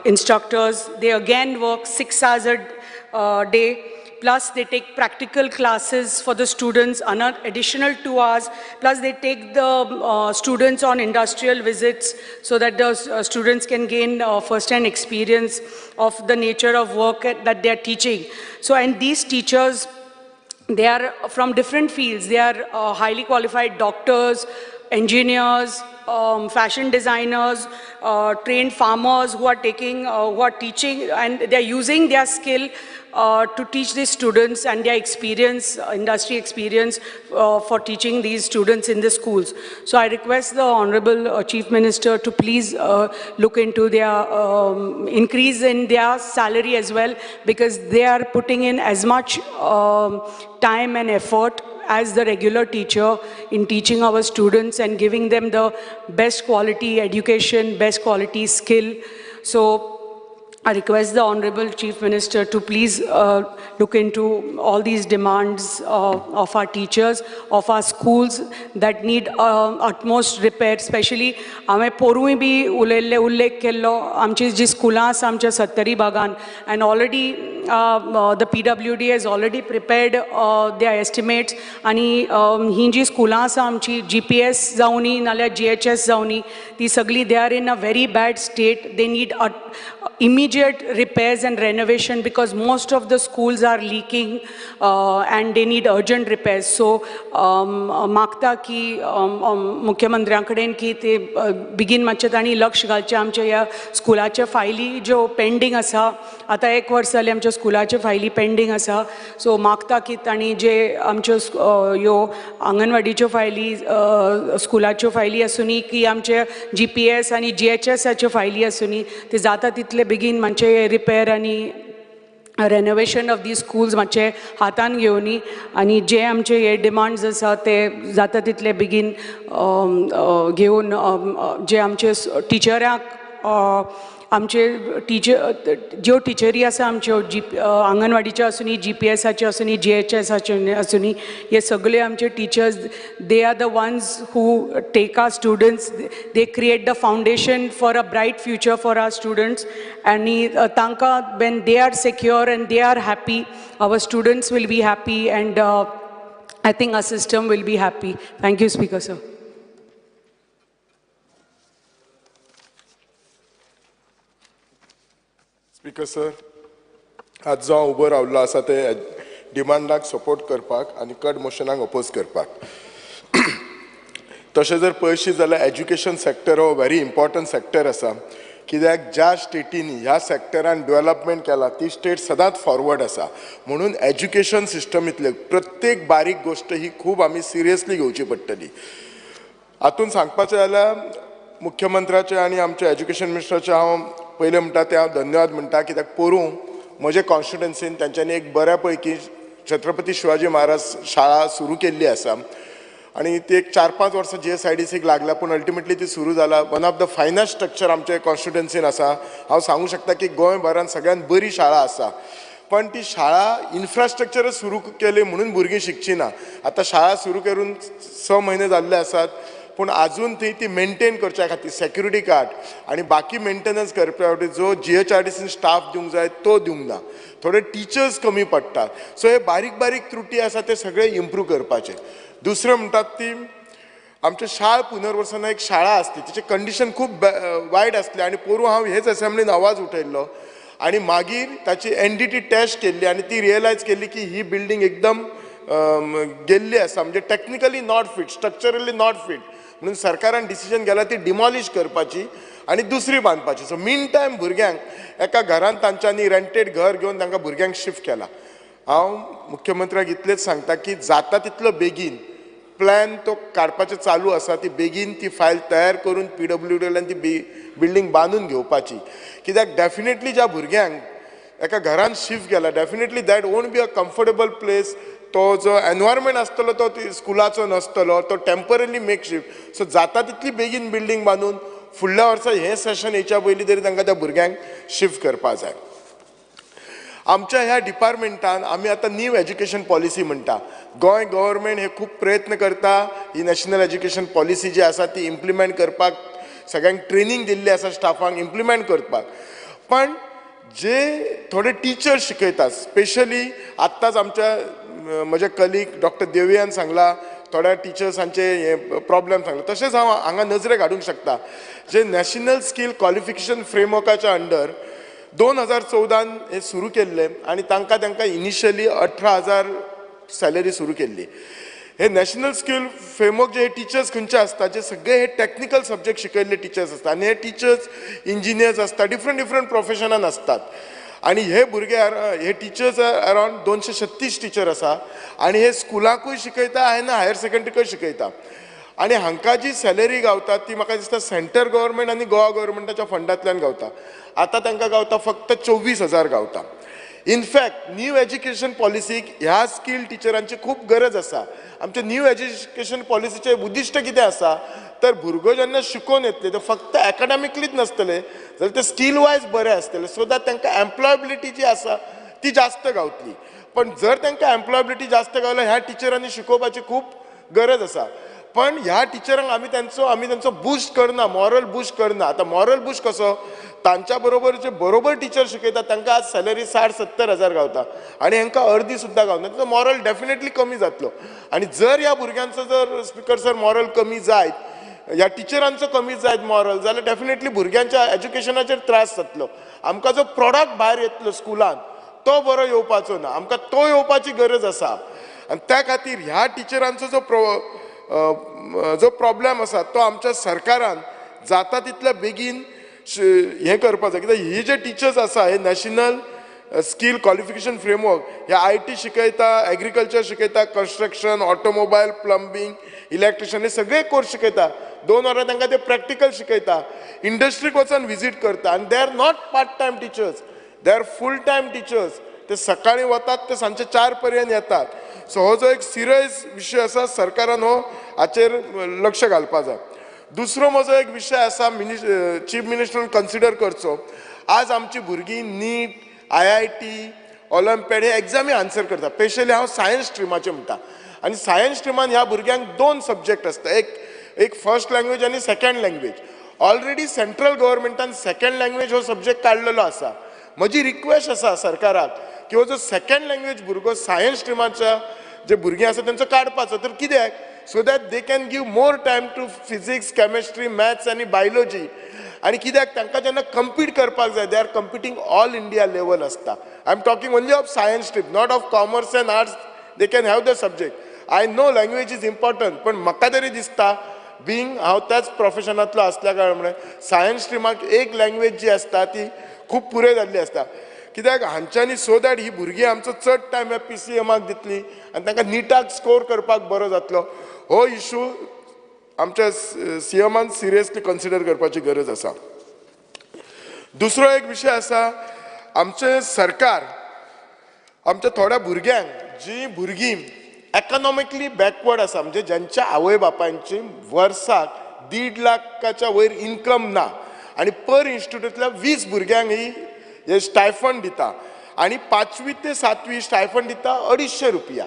instructors, they again work 6 hours a day. Plus they take practical classes for the students, another additional 2 hours, plus they take the students on industrial visits so that the students can gain first-hand experience of the nature of work that they are teaching. So, and these teachers, they are from different fields. They are highly qualified doctors, engineers, fashion designers, trained farmers who are taking, who are teaching, and they are using their skill to teach these students and their experience, industry experience, for teaching these students in the schools. So I request the Honorable Chief Minister to please look into their increase in their salary as well, because they are putting in as much time and effort as the regular teacher in teaching our students and giving them the best quality education, best quality skill. So I request the Honorable Chief Minister to please look into all these demands of our teachers, of our schools that need utmost repair, especially हांवें पोरूंय बी उलयल्ले उल्लेख केल्लो आमची जी स्कुलां आसा आमच्या सत्तरी भागान, and already the PWD has already prepared their estimates, आनी ही जी स्कुलां आसा आमची GPS जावनी नाल्यार GHS जावनी, ती सगळी they are in a very bad state. They need immediate repairs and renovation because most of the schools are leaking and they need urgent repairs. So मागता की मुख्यमंत्र्यां कडेन की ते बेगीन मातशें तांणी लक्ष घालचें आमच्या ह्या स्कुलाच्या फायली ज्यो पेंडींग आसा. आतां एक वर्स जालें आमच्या स्कुलाच्यो फायली पेंडींग आसा. सो मागता की तांणी जे आमच्यो ह्यो आंगणवाडीच्यो फायली, स्कुलाच्यो फायली आसूनी की आमचे GPS आनी GHSाच्यो फायली आसूनी, ते जाता तितले बेगीन मातशे रिपेर आनी रेनोवेशन ऑफ the schools मातशे हातान घेवनी आनी जे आमचे हे डिमांड्स आसा ते जाता तितले बेगीन घेवन जे आमचे टिचरांक, आमचे टिचर ज्यो टिचरी आसा आमच्यो जी आंगणवाडीच्यो आसूनी, GPSाच्यो आसूनी, GHSाच्यो आसूनी, हे सगळे आमचे teachers, they are the ones who take our students, they create the foundation for a bright future for our students. आनी तांकां when they are secure and they are happy, our students will be happy and I think our system will be happy. Thank you, Speaker sir. Speaker sir, आज जो हांव उबो रावल्लो आसा ते डिमांडाक support करपाक आनी कट मोशनाक अपोज करपाक. तशें जर पळयशी जाल्यार एज्युकेशन सेक्टर हो व्हेरी इम्पॉर्टंट सेक्टर आसा, कित्याक ज्या स्टेटींनी ह्या सेक्टरान डेवलपमेंट केला ती स्टेट सदांच फॉरवर्ड आसा. म्हणून एज्युकेशन सिस्टम इतले प्रत्येक बारीक गोश्ट ही खूब आमी सिरियसली घेवची पडटली. हातून सांगपाचें जाल्यार मुख्यमंत्र्याचे आनी आमच्या एज्युकेशन मिनिस्टराचे हांव पयलें म्हणटा तें हांव धन्यवाद म्हणटा, कित्याक पोरूं म्हजे कॉन्स्टिट्युएन्सीन तांच्यांनी एक बऱ्या पैकी छत्रपती शिवाजी महाराज शाळा सुरू केल्ली आसा आनी ती एक 4-5 वर्सां GSIDCक लागल्या, पूण अल्टिमेटली ती सुरू जाला. One of the finest structure आमचे कॉन्स्टिट्युएन्सीन आसा. हांव सांगूं शकता की गोंयभरान सगळ्यान बरी शाळा आसा, पण ती शाळा इन्फ्रास्ट्रक्चरच सुरू केली म्हणून भुरगीं शिकची ना. आतां शाळा सुरू करून 6 म्हयने जाल्ले आसात, पूण आजून थंय ती मेनटेन करच्या खातीर सेक्युरिटी गार्ड आनी बाकी मेंटेनन्स करपा खातीर जो GHRDCन स्टाफ दिवंक जाय तो दिवंक ना, थोडे टिचर्स कमी पडटात. सो हे बारीक बारीक त्रुटी आसा ते सगळे इम्प्रूव करपाचे. दुसरें म्हणटात ती आमच्या शाळ पुनर्वसना एक शाळा आसली, तिचें कंडिशन खूब वायट आसलें आनी पोरूं हांव हेच असेंब्लीन आवाज उठयल्लो आनी मागीर ताची NDT taste केल्ली आनी ती रियलायज केली की ही बिल्डींग एकदम गेल्ली आसा, म्हणजे technically not fit, structurally not fit, म्हणून सरकारान डिसिजन घेतला ती डिमॉलिश करपाची आनी दुसरी बांदपाची. सो मीन टायम भुरग्यांक एका घरान तांच्यांनी रेंटेड घर घेवन तांकां भुरग्यांक शिफ्ट केला. हांव मुख्यमंत्र्याक इतलेंच सांगता की जाता तितलो बेगीन प्लॅन तो काडपाचें चालू आसा, ती बेगीन ती फायल तयार करून PWD वयल्यान ती बिल्डींग बांदून घेवपाची, कित्याक डेफिनेटली ज्या भुरग्यांक एका घरान शिफ्ट केला definitely that won't be a comfortable place. तो जो एनवायरमेंट आसतलो तो स्कुलाचो नासतलो, तो टेम्पररी मेक शिफ्ट. सो जाता तितली बेगीन बिल्डींग बांदून फुडल्या वर्सा हें सेशन येच्या पयलीं तरी तांकां त्या भुरग्यांक शिफ्ट करपा जाय. आमच्या ह्या डिपार्टमेंटान आमी आतां न्यू एज्युकेशन पॉलिसी म्हणटा. गोंय गव्हर्मेंट हे खूब प्रयत्न करता ही नॅशनल एज्युकेशन पॉलिसी जी आसा ती इम्प्लिमेंट करपाक, सगळ्यांक ट्रेनींग दिल्ली आसा स्टाफांक इम्प्लिमेंट करपाक. पण जे थोडे टिचर्स शिकयतात, स्पेशली आत्ताच आमच्या म्हजे कलीग डॉक्टर देवयान सांगला थोड्या टिचर्सांचे हे प्रॉब्लेम सांगला, तशेंच हांव हांगा नजरेक हाडूंक शकता जे नॅशनल स्कील क्वॉलिफिकेशन फ्रेमवर्काच्या अंडर 2014 हे सुरू केल्ले आनी तांकां तांकां इनिशियली 18,000 सॅलरी सुरू केल्ली. हे नॅशनल स्कील फ्रेमवर्क जे टिचर्स खंयचे आसता, जे सगळे हे टॅक्निकल सब्जेक्ट शिकयल्ले टिचर्स आसता आनी हे टिचर्स इंजिनियर्स आसता, डिफरंट डिफरंट प्रोफेशनान आसतात. आनी हे भुरगे हे टिचर्स अरावंड 236 टिचर आसा आनी हे स्कुलाकूय शिकयता आनी हायर सेकंडरीकूय शिकयता. आनी हांकां जी सॅलरी गावता ती म्हाका दिसता सेंटर गव्हर्मेंट आनी गोवा गव्हर्मेंटाच्या फंडांतल्यान गावता. आतां तांकां गावता फक्त 24,000 गावता. इनफॅक्ट न्यू एज्युकेशन पॉलिसीक ह्या स्कील टिचरांची खूब गरज आसा. आमचे न्यू एज्युकेशन पॉलिसीचें उद्दिश्ट कितें आसा तर भुरगो जेन्ना शिकोवन येतले ते फक्त एकाडेमिकलीच नासतले जाल्यार ते स्कील वायज बरे आसतले, सो that तांकां एम्प्लॉयबिलिटी जी आसा ती जास्त गावतली. पण जर तांकां एम्प्लॉयबिलिटी जास्त गावल्यार ह्या टिचरांनी शिकोवपाची खूब गरज आसा. पण ह्या टिचरांक आमी तांचो बूस्ट करना, मॉरल बूस्ट करना. आतां मॉरल बूस्ट कसो, तांच्या बरोबर जे बरोबर टिचर शिकयतात तांकां आज सॅलरी 60-70 हजार गावता आनी हांकां अर्दी सुद्दां गावना, तांचो मॉरल डेफिनेटली कमी जातलो. आनी जर ह्या भुरग्यांचो जर स्पिकर सर मॉरल कमी जायत, ह्या टिचरांचो कमी जायत मॉरल, जाल्यार डेफिनेटली भुरग्यांच्या एज्युकेशनाचेर त्रास जातलो. आमकां जो प्रोडक्ट भायर येतलो स्कुलान तो बरो येवपाचो ना, आमकां तो येवपाची गरज आसा. आनी त्या खातीर ह्या टिचरांचो जो प्रॉब्लेम आसा तो आमच्या सरकारान जाता तितल्या बेगीन हें करपाक जाय. कित्याक ही जे टिचर्स आसा हे नॅशनल स्कील क्वॉलिफिकेशन फ्रेमवर्क हे I T शिकयता, एग्रीकल्चर शिकयता, कन्स्ट्रक्शन, ऑटोमोबायल, प्लंबींग, इलेक्ट्रिशियन हे सगळे कोर्स शिकयता. 2 वरां तांकां ते प्रॅक्टिकल शिकयता, इंडस्ट्रीक वचून विजीट करता. आनी they are not part time teachers, they are full time teachers. ते सकाळी वतात ते सांजचे 4 पर्यंत येतात. सो हो जो एक सिरियस विशय आसा, सरकारान हो हाचेर लक्ष घालपा जाय. दुसरो म्हजो एक विशय आसा, चीफ मिनिस्टरान कन्सिडर करचो. आज आमची भुरगीं नीट, IIT, Olympiad हे एग्जामी आन्सर करता. स्पेशली हांव सायन्स स्ट्रिमाचें म्हणटा. आनी सायन्स स्ट्रिमान ह्या भुरग्यांक 2 सब्जेक्ट आसता, एक फर्स्ट लँग्वेज आनी सेकंड लँग्वेज. ऑलरेडी सेंट्रल गव्हर्मेंटान सेकंड लँग्वेज हो सब्जेक्ट काडलेलो आसा. म्हजी रिक्वेस्ट आसा सरकाराक की हो जो सेकंड लँग्वेज भुरगो सायन्स स्ट्रिमाच्या जे भुरगीं आसा तेंचो काडपाचो. तर कित्याक? So that they can give more time to physics, chemistry, maths आनी बायोलॉजी. आनी कित्याक तांकां जेन्ना कम्पीट करपाक जाय, they are competing all India level आसता. I am talking only of science stream, not of commerce and arts. They can have the subject. I know language is important, पण म्हाका तरी दिसता बींग हांव त्याच प्रोफेशनांतलो आसल्या कारणान सायन्स स्ट्रिमाक एक लँग्वेज जी आसता ती खूब पुरे जाल्ली आसता. कित्याक हांच्यांनी सो that ही भुरगीं आमचो चड टायम ह्या PCM दितली आनी तांकां निटाक स्कोर करपाक बरो जातलो. हो इशू आमच्या CM seriously consider करपाची गरज आसा. दुसरो एक विशय आसा, आमचें सरकार आमच्या थोड्या भुरग्यांक, जी भुरगीं एकॉनॉमिकली बॅकवर्ड आसा, म्हणजे ज्यांच्या आवय बापायची वर्साक 1.5 लाखाच्या वयर इनकम ना, आनी पर इन्स्टिट्यूटांतल्या 20 भुरग्यांक ही स्टायफंड दिता. आनी 5वी ते 7वी स्टायफंड दिता 250 रुपया,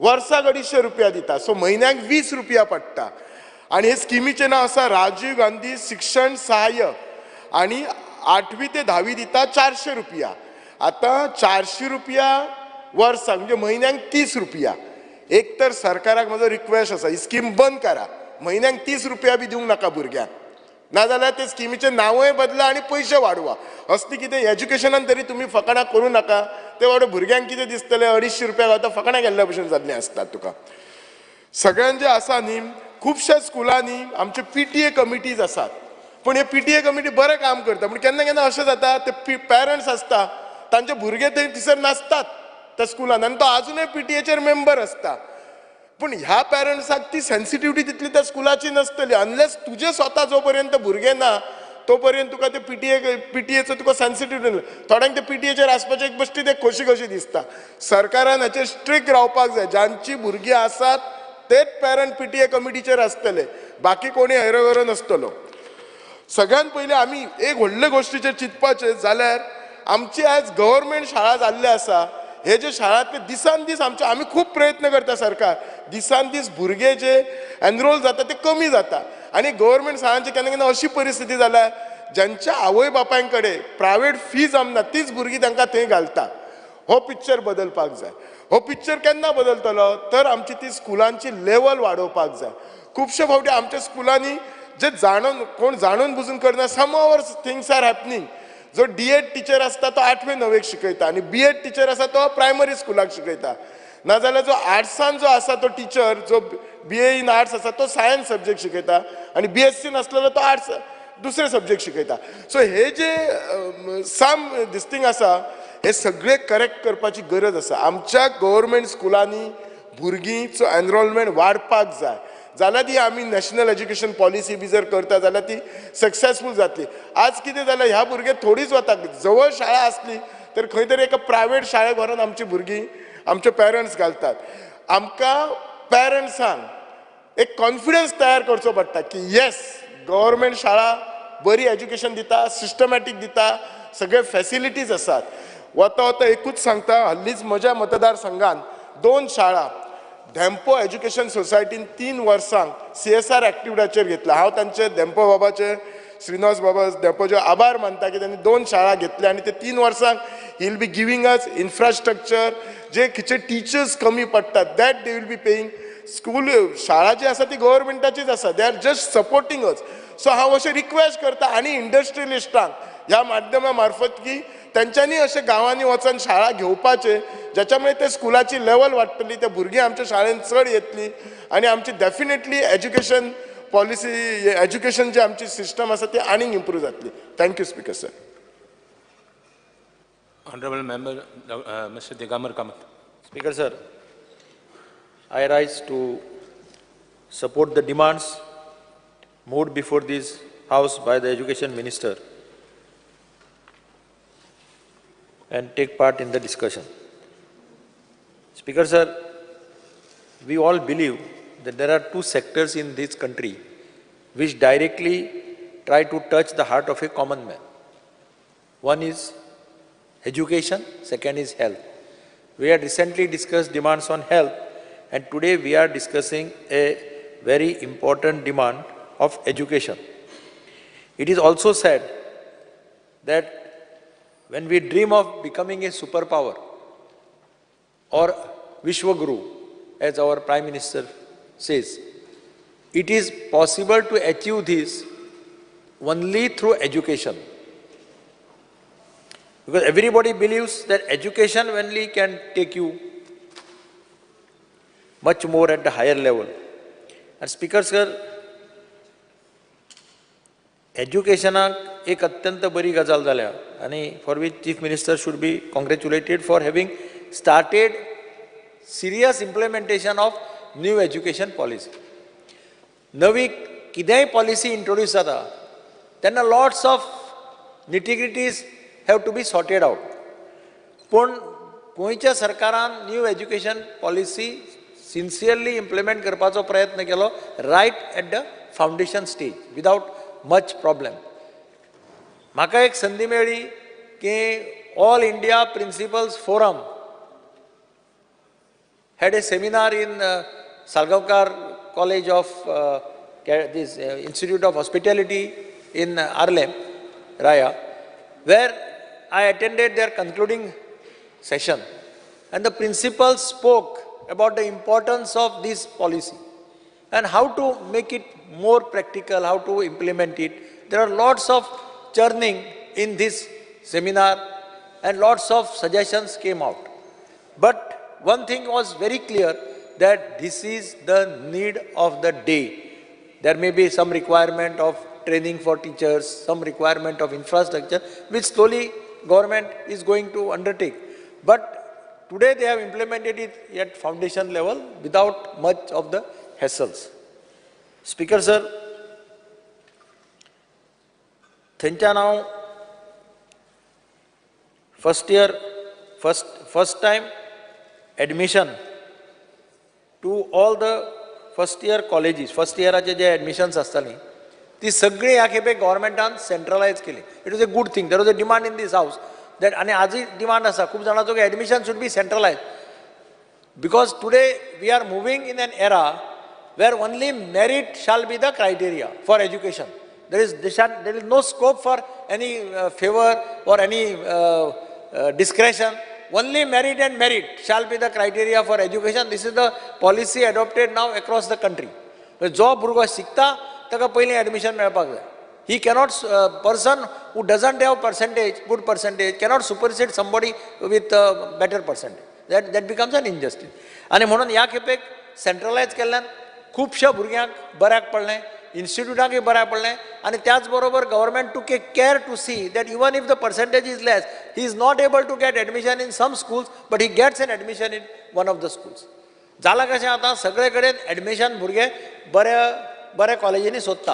वर्साक 250 रुपया दिता. सो म्हयन्याक 20 रुपया पडटा. आनी हे स्किमीचें नांव आसा राजीव गांधी शिक्षण सहाय्य. आनी 8वी ते 10वी दिता 400 रुपया. आतां 400 रुपया वर्साक म्हणजे म्हयन्याक 30 रुपया. एक तर सरकाराक म्हजो रिक्वेस्ट आसा, ही स्कीम बंद करा. म्हयन्याक 30 रुपया बी दिवंक नाका भुरग्यांक, नाजाल्यार ते स्किमीचें नांवूय बदला आनी पयशे वाडवा. असली कितें एज्युकेशनान तरी तुमी फकाणां करूं नाका. ते वाडो भुरग्यांक कितें दिसतलें, 250 रुपया गावता, फकाणां केल्ल्या भशेन जाल्लीं आसतात तुका. सगळ्यांत जें आसा न्ही, खुबश्या स्कुलांनी आमच्यो PTA committees आसात, पूण हे PTA committee बरें काम करता, पूण केन्ना केन्ना अशें जाता ते पेरंट्स आसता तांचे भुरगे थंय थंयसर नासतात त्या स्कुलान, आनी तो आजुनूय PTAचेर मेंबर आसता. पूण ह्या पेरंट्साक ती सेन्सिटिविटी तितली त्या स्कुलाची नासतली. अनलेस तुजे स्वता जो पर्यंत भुरगे ना तो पर्यंत तुका ते PTAचो तुका सेन्सिटिविटी. थोड्यांक ते PTAचेर आसपाचे एक बश्टी ते खोशी खोशी दिसता. सरकारान हाचेर स्ट्रिक्ट रावपाक जाय. जांची भुरगीं आसात तेच पेरंट PTA कमिटीचेर आसतले, बाकी कोणी हैरोगैरो नासतलो. सगळ्यात पयलीं आमी एक व्हडले गोश्टीचेर चिंतपाचें जाल्यार आमची आयज गव्हर्मेंट शाळा जाल्ले आसा, हे जे शाळा ते दिसान दीस आमचे, आमी खूब प्रयत्न करता सरकार, दिसान दीस भुरगे जे एनरोल जाता ते कमी जाता. आनी गव्हर्मेंट शाळांची केन्ना केन्ना अशी परिस्थिती जाल्या ज्यांच्या आवय बापायं कडेन प्रायवेट फी जमना तीच भुरगीं तांकां थंय घालता. हो पिक्चर बदलपाक जाय. हो पिक्चर केन्ना बदलतलो तर आमची ती स्कुलांची लेवल वाडोवपाक जाय. खुबशे फावटी आमच्या स्कुलांनी जे जाणून कोण जाणून बुजून करना, some our things are happening. जो D.Ed teacher आसता तो 8वे 9वेक शिकयता आनी B.Ed teacher आसा तो प्रायमरी स्कुलाक शिकयता. नाजाल्यार जो आर्ट्सान जो आसा तो टिचर जो BA in arts आसा तो सायन्स सब्जेक्ट शिकयता आनी BSc नासलेलो तो आर्ट्स दुसरे सब्जेक्ट शिकयता. सो हे जे सम दिस थिंग आसा हे सगळे करेक्ट करपाची गरज आसा. आमच्या गव्हर्मेंट स्कुलांनी भुरगींचो एनरोलमेंट वाडपाक जाय. जाल्यार ती आमी नॅशनल एज्युकेशन पॉलिसी बी जर करता जाल्यार ती सक्सेसफूल जातली. आज कितें जालें, ह्या भुरगे थोडीच वता, जवळ शाळा आसली तर खंय तरी एका प्रायवेट शाळेक व्हरोन आमची भुरगीं आमचे पेरंट्स घालतात. आमकां पेरंट्सांक एक कॉन्फिडन्स तयार करचो पडटा की येस, गव्हर्मेंट शाळा बरी एज्युकेशन दिता, सिस्टमॅटीक दिता, सगळे फॅसिलिटीज आसात. वता वता एकूच सांगता, हल्लीच म्हज्या मतदारसंघान 2 शाळा धेंपो एज्युकेशन सोसायटीन 3 वर्सांक CSR एक्टिविटीचेर घेतला. हांव तांचे धेंपो बाबाचे, श्रीनिवास बाबा धेंपोचे आभार मानता की त्यांनी 2 शाळा घेतल्या आनी ते 3 वर्सांक he will be giving us infrastructure. जे खंयचे टिचर्स कमी पडटात that they will be paying. School शाळा जी आसा ती गव्हर्मेंटाचीच आसा, they are just supporting us. So हांव अशें रिक्वेस्ट करता आनी इंडस्ट्रियलिस्टांक ह्या माध्यमा मार्फत की तेंच्यांनी अशें गांवांनी वचून शाळा घेवपाचें, ज्याच्या मुळे ते स्कुलाची लेवल वाडटली, ते भुरगीं आमच्या शाळेंत चड येतली आनी आमची डेफिनेटली एज्युकेशन पॉलिसी, एज्युकेशन जी आमची सिस्टम आसा ती आनीक इम्प्रूव जातली. Thank you speaker sir. Honorable Member, Mr. Digambar Kamath. Speaker sir, I rise to support the demands moved before this House by the Education Minister and take part in the discussion. Speaker sir, we all believe that there are two sectors in this country which directly try to touch the heart of a common man. One is education, second is health. We had recently discussed demands on health, and today we are discussing a very important demand of education. It is also said that when we dream of becoming a superpower or Vishwaguru, as our Prime Minister says, it is possible to achieve this only through education. Because everybody believes that education only can take you much more at the higher level. And Speaker sir, एज्युकेशनाक एक अत्यंत बरी गजाल जाल्या आनी for which Chief Minister should be congratulated for having started serious implementation of new education policy. नवी कितेंय policy introduce जाता तेन्ना lots of nitty-gritties have to be sorted out. पूण गोंयच्या सरकारान new education policy sincerely implement करपाचो प्रयत्न केलो right at the foundation stage without much problem. म्हाका एक संदी मेळ्ळी की All India Principals Forum had a seminar in Salgaocar College of this Institute of Hospitality in Arlem, Raya, where I attended their concluding session, and the principal spoke about the importance of this policy and how to make it more practical, how to implement it. There are lots of churning in this seminar and lots of suggestions came out. But one thing was very clear, that this is the need of the day. There may be some requirement of training for teachers, some requirement of infrastructure, which slowly government is going to undertake. But today they have implemented it at foundation level without much of the hassles. Speaker sir, थंयच्यान हांव first year, first time admission to all the first year colleges, first इयराचे J admissions आसतालीं ती सगळीं ह्या खेपे गव्हर्मेंटान सेंट्रलायज केली. It was a good thing. There was a demand in this house that, आनी आजूय डिमांड आसा खूब जाणांचो की admission should be centralise, because today we are moving in an era where only merit shall be the criteria for education. There is no scope for any favour or any discretion. Only merit and merit shall be the criteria for education. This is the policy adopted now across the country. जो भुरगो शिकता ताका पयलीं admission मेळपाक जाय. He cannot, person who doesn't have percentage, good percentage, cannot supersede somebody with better percentage. That becomes an injustice. आनी म्हणून ह्या खेपेक सेंट्रलायज केल्ल्यान खुबश्या भुरग्यांक बऱ्याक पडलें, इन्स्टिट्यूटाकय बऱ्याक पडलें, आनी त्याच बरोबर government took a care to see that even if the percentage is less, he is not able to get admission in some schools, but he gets an admission in one of the schools. जालां कशें आतां सगळे कडेन admission भुरगे बऱ्या बऱ्या कॉलेजींनी सोदता.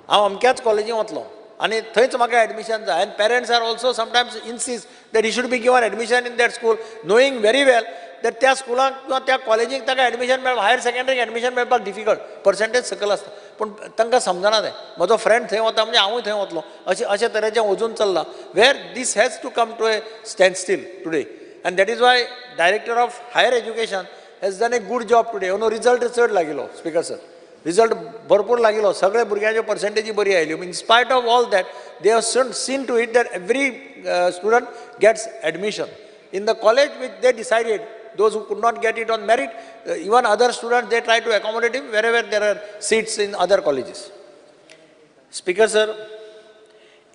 हांव अमक्याच कॉलेजीन वतलो आनी थंयच म्हाका एडमिशन जाय. And parents are also sometimes insist that he should be given admission in that school, knowing very well that त्या स्कुलाक किंवा त्या कॉलेजीक ताका एडमिशन मेळपाक, हायर सेकंडरीक एडमिशन मेळपाक डिफिकल्ट, पर्संटेज सकयल आसता. पूण तांकां समजना तें, म्हजो फ्रेंड थंय वता म्हणजे हांवूय थंय वतलो, अशें अशे तरेचें वजून चल्लां. Where this has to come to a standstill today, and that is why director of higher education has done a good job today. अंदू रिजल्ट चड लागिल्लो स्पीकर सर, रिजल्ट भरपूर लागिल्लो, सगळे भुरग्यांच्यो पर्संटेजी बरी आयल्यो. In spite of all that they have seen to it that every student gets admission in the college which they decided. Those who could not get it on merit, even other students, they try to accommodate him wherever there are seats in other colleges. Speaker sir,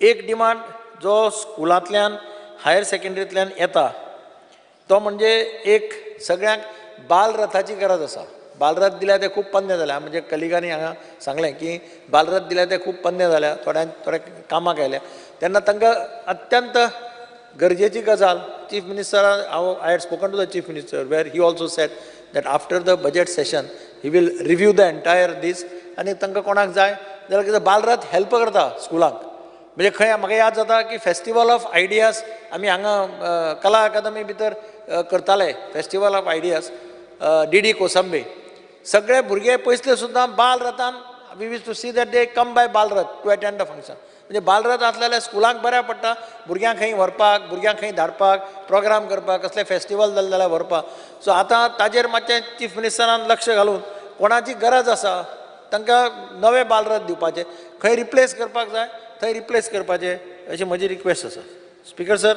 एक demand जो स्कुलांतल्यान higher सेकंडरींतल्यान येता तो म्हणजे एक सगळ्यांक बालरथाची गरज आसा. बालरथ दिल्यार ते खूब पन्ने जाल्या, म्हणजे कलिगांनी हांगा सांगलें की बालरथ दिल्यार ते खूब पन्ने जाल्या, थोड्यांक थोडे कामाक आयल्या, तेन्ना तांकां अत्यंत गरजेची गजाल. चीफ मिनिस्टर, हांव I had spoken to the Chief Minister, where he also said that after the budget session he will review the entire this. आनी तांकां कोणाक जाय जाल्यार कितें बालरथ हेल्प करता स्कुलांक. म्हणजे खंय म्हाका याद जाता की फेस्टिवल ऑफ आयडियाज आमी हांगा कला अकादमी भितर करताले, Festival of Ideas, D D Kosambe. सगळे भुरगे पयसले सुद्दां बालरथान, we used to see that they come by Balrath to attend the function. म्हणजे बालरथ आसले जाल्यार स्कुलांक बऱ्याक पडटा, भुरग्यांक खंय व्हरपाक, भुरग्यांक खंय धाडपाक, प्रोग्राम करपाक, कसले फेस्टिवल जाले जाल्यार व्हरपाक. सो आतां ताजेर मातशें चीफ मिनिस्टरान लक्ष घालून कोणाची गरज आसा तांकां नवे बालरथ दिवपाचे, खंय रिप्लेस करपाक जाय थंय रिप्लेस करपाचे, अशी म्हजी रिक्वेस्ट आसा. स्पिकर सर,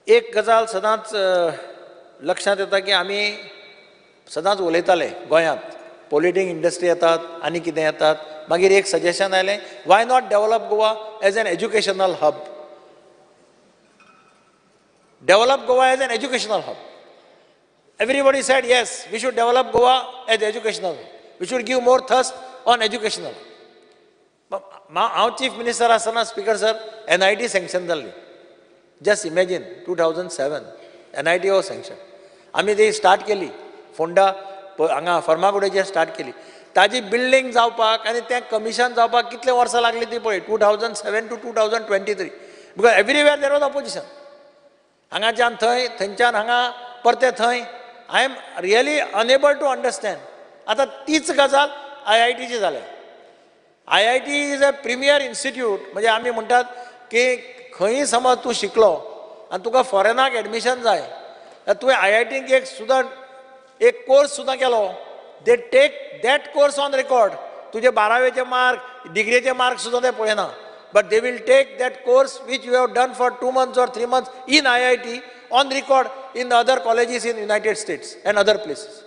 एक गजाल सदांच लक्षांत येता की आमी सदांच उलयताले गोंयांत पोल्युटींग इंडस्ट्री येतात आनी कितें येतात. मागीर एक सजेशन आयलें, why not develop Goa as an educational hub? Develop Goa as an educational hub. Everybody said yes, we should develop Goa as educational, we should give more thrust on educational. हांव chief minister आसतना speaker sir, NIT sanction जाल्ली. Just imagine, 2007 NIT was sanction. आमी ती start केली फोंडा हांगा फर्मागुडेचेर start केली. ताजी building जावपाक आनी तें कमिशन जावपाक कितले वर्सां लागली ती पळय, 2007 to 2023, because everywhere there was opposition. हांगाच्यान थंय, थंयच्यान हांगा, परते थंय. I am really unable to understand. आतां तीच गजाल आयआयटीची जाल्या. IIT is a premier institute. म्हणजे आमी म्हणटात की खंयी समज तूं शिकलो आनी तुका फॉरेनाक एडमिशन जाय जाल्यार तुवें आयआयटीक एक सुद्दां एक कोर्स सुद्दां केलो, they take that course on record. तुजे बारावेचे मार्क, डिग्रीचे मार्क सुद्दां ते पळयना, but they will take that course which you have done for 2 months or 3 months in IIT on record in other colleges in United States and other places.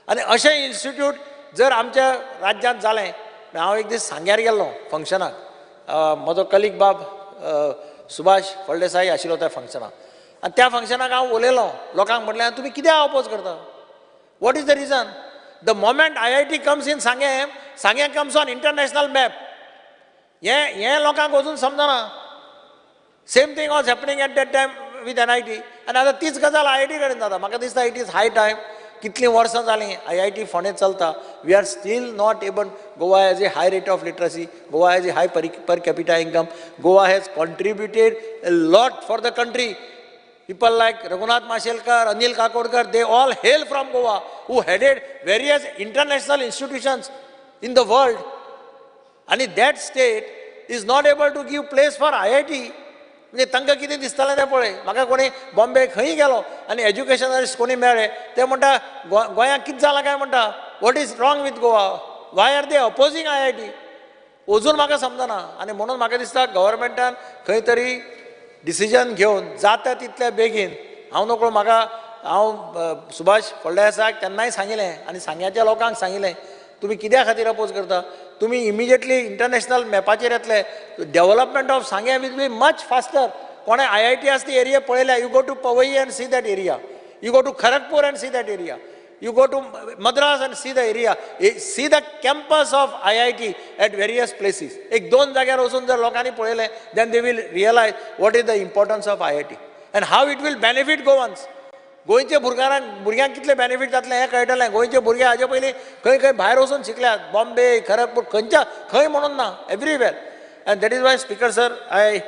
आनी अशें institute जर आमच्या राज्यांत जालें. हांव एक दीस सांग्यार गेल्लो फंक्शनाक. म्हजो कलीग बाब सुभाष फळदेसाई आशिल्लो त्या फंक्शनाक आनी त्या फंक्शनाक हांव उलयलो. लोकांक म्हटलें, तुमी कित्याक अपोज करता? What is the reason? The moment IIT comes in Sanguem, Sanguem comes on international map. हें हें लोकांक अजून समजना. Same thing was happening at that time with NIT आनी आतां तीच गजाल आयआयटी कडेन जाता. म्हाका दिसता it is high time. कितलीं वर्सां जालीं आयआयटी फोंडें चलता, we are still not able. Goa has a high rate of literacy, Goa has a high per capita income, Goa has contributed a lot for the country. People like Raghunath Mashelkar, Anil Kakodkar, they all hail from Goa, who headed various international institutions in the world. And that state is not able to give place for IIT. म्हणजे तांकां कितें दिसतालें तें पळय. म्हाका कोणी बॉम्बे खंयी गेलो आनी एज्युकेशनलिस्ट कोणी मेळ्ळे, ते म्हणटा, गोंयांत कितें जालां काय म्हणटा, what is wrong with Goa? Why are they opposing IIT? अजून म्हाका समजना. आनी म्हणून म्हाका दिसता गव्हर्मेंटान खंय तरी डिसिजन घेवन जाता तितल्या बेगीन. हांव नकळो, म्हाका हांव सुभाष फळदेसाक तेन्नाय सांगिल्लें आनी सांग्याच्या लोकांक सांगिल्लें, तुमी कित्या खातीर अपोज करता? तुमी इमिजिएटली इंटरनॅशनल मॅपाचेर येतले. Development of Sanguem will be much faster. कोणें आयआयटी आसा ती एरिया पळयल्या, you go to Powai and see that area, you go to Kharagpur and see that area, you go to Madras and see the area, see the campus of IIT at various places. एक दोन जाग्यार वचून जर लोकांनी पळयलें, then they will realize what is the importance of IIT and how it will benefit Goans. गोंयचे भुरग्यांक भुरग्यांक कितले बेनिफीट जातलें हें कळटलें. गोंयचे भुरगे हाजे पयलीं खंय खंय भायर वचून शिकल्यात, बॉम्बे, खरगपूर, खंयच्या खंय म्हणून ना, everywhere. And that is why, Speaker sir, I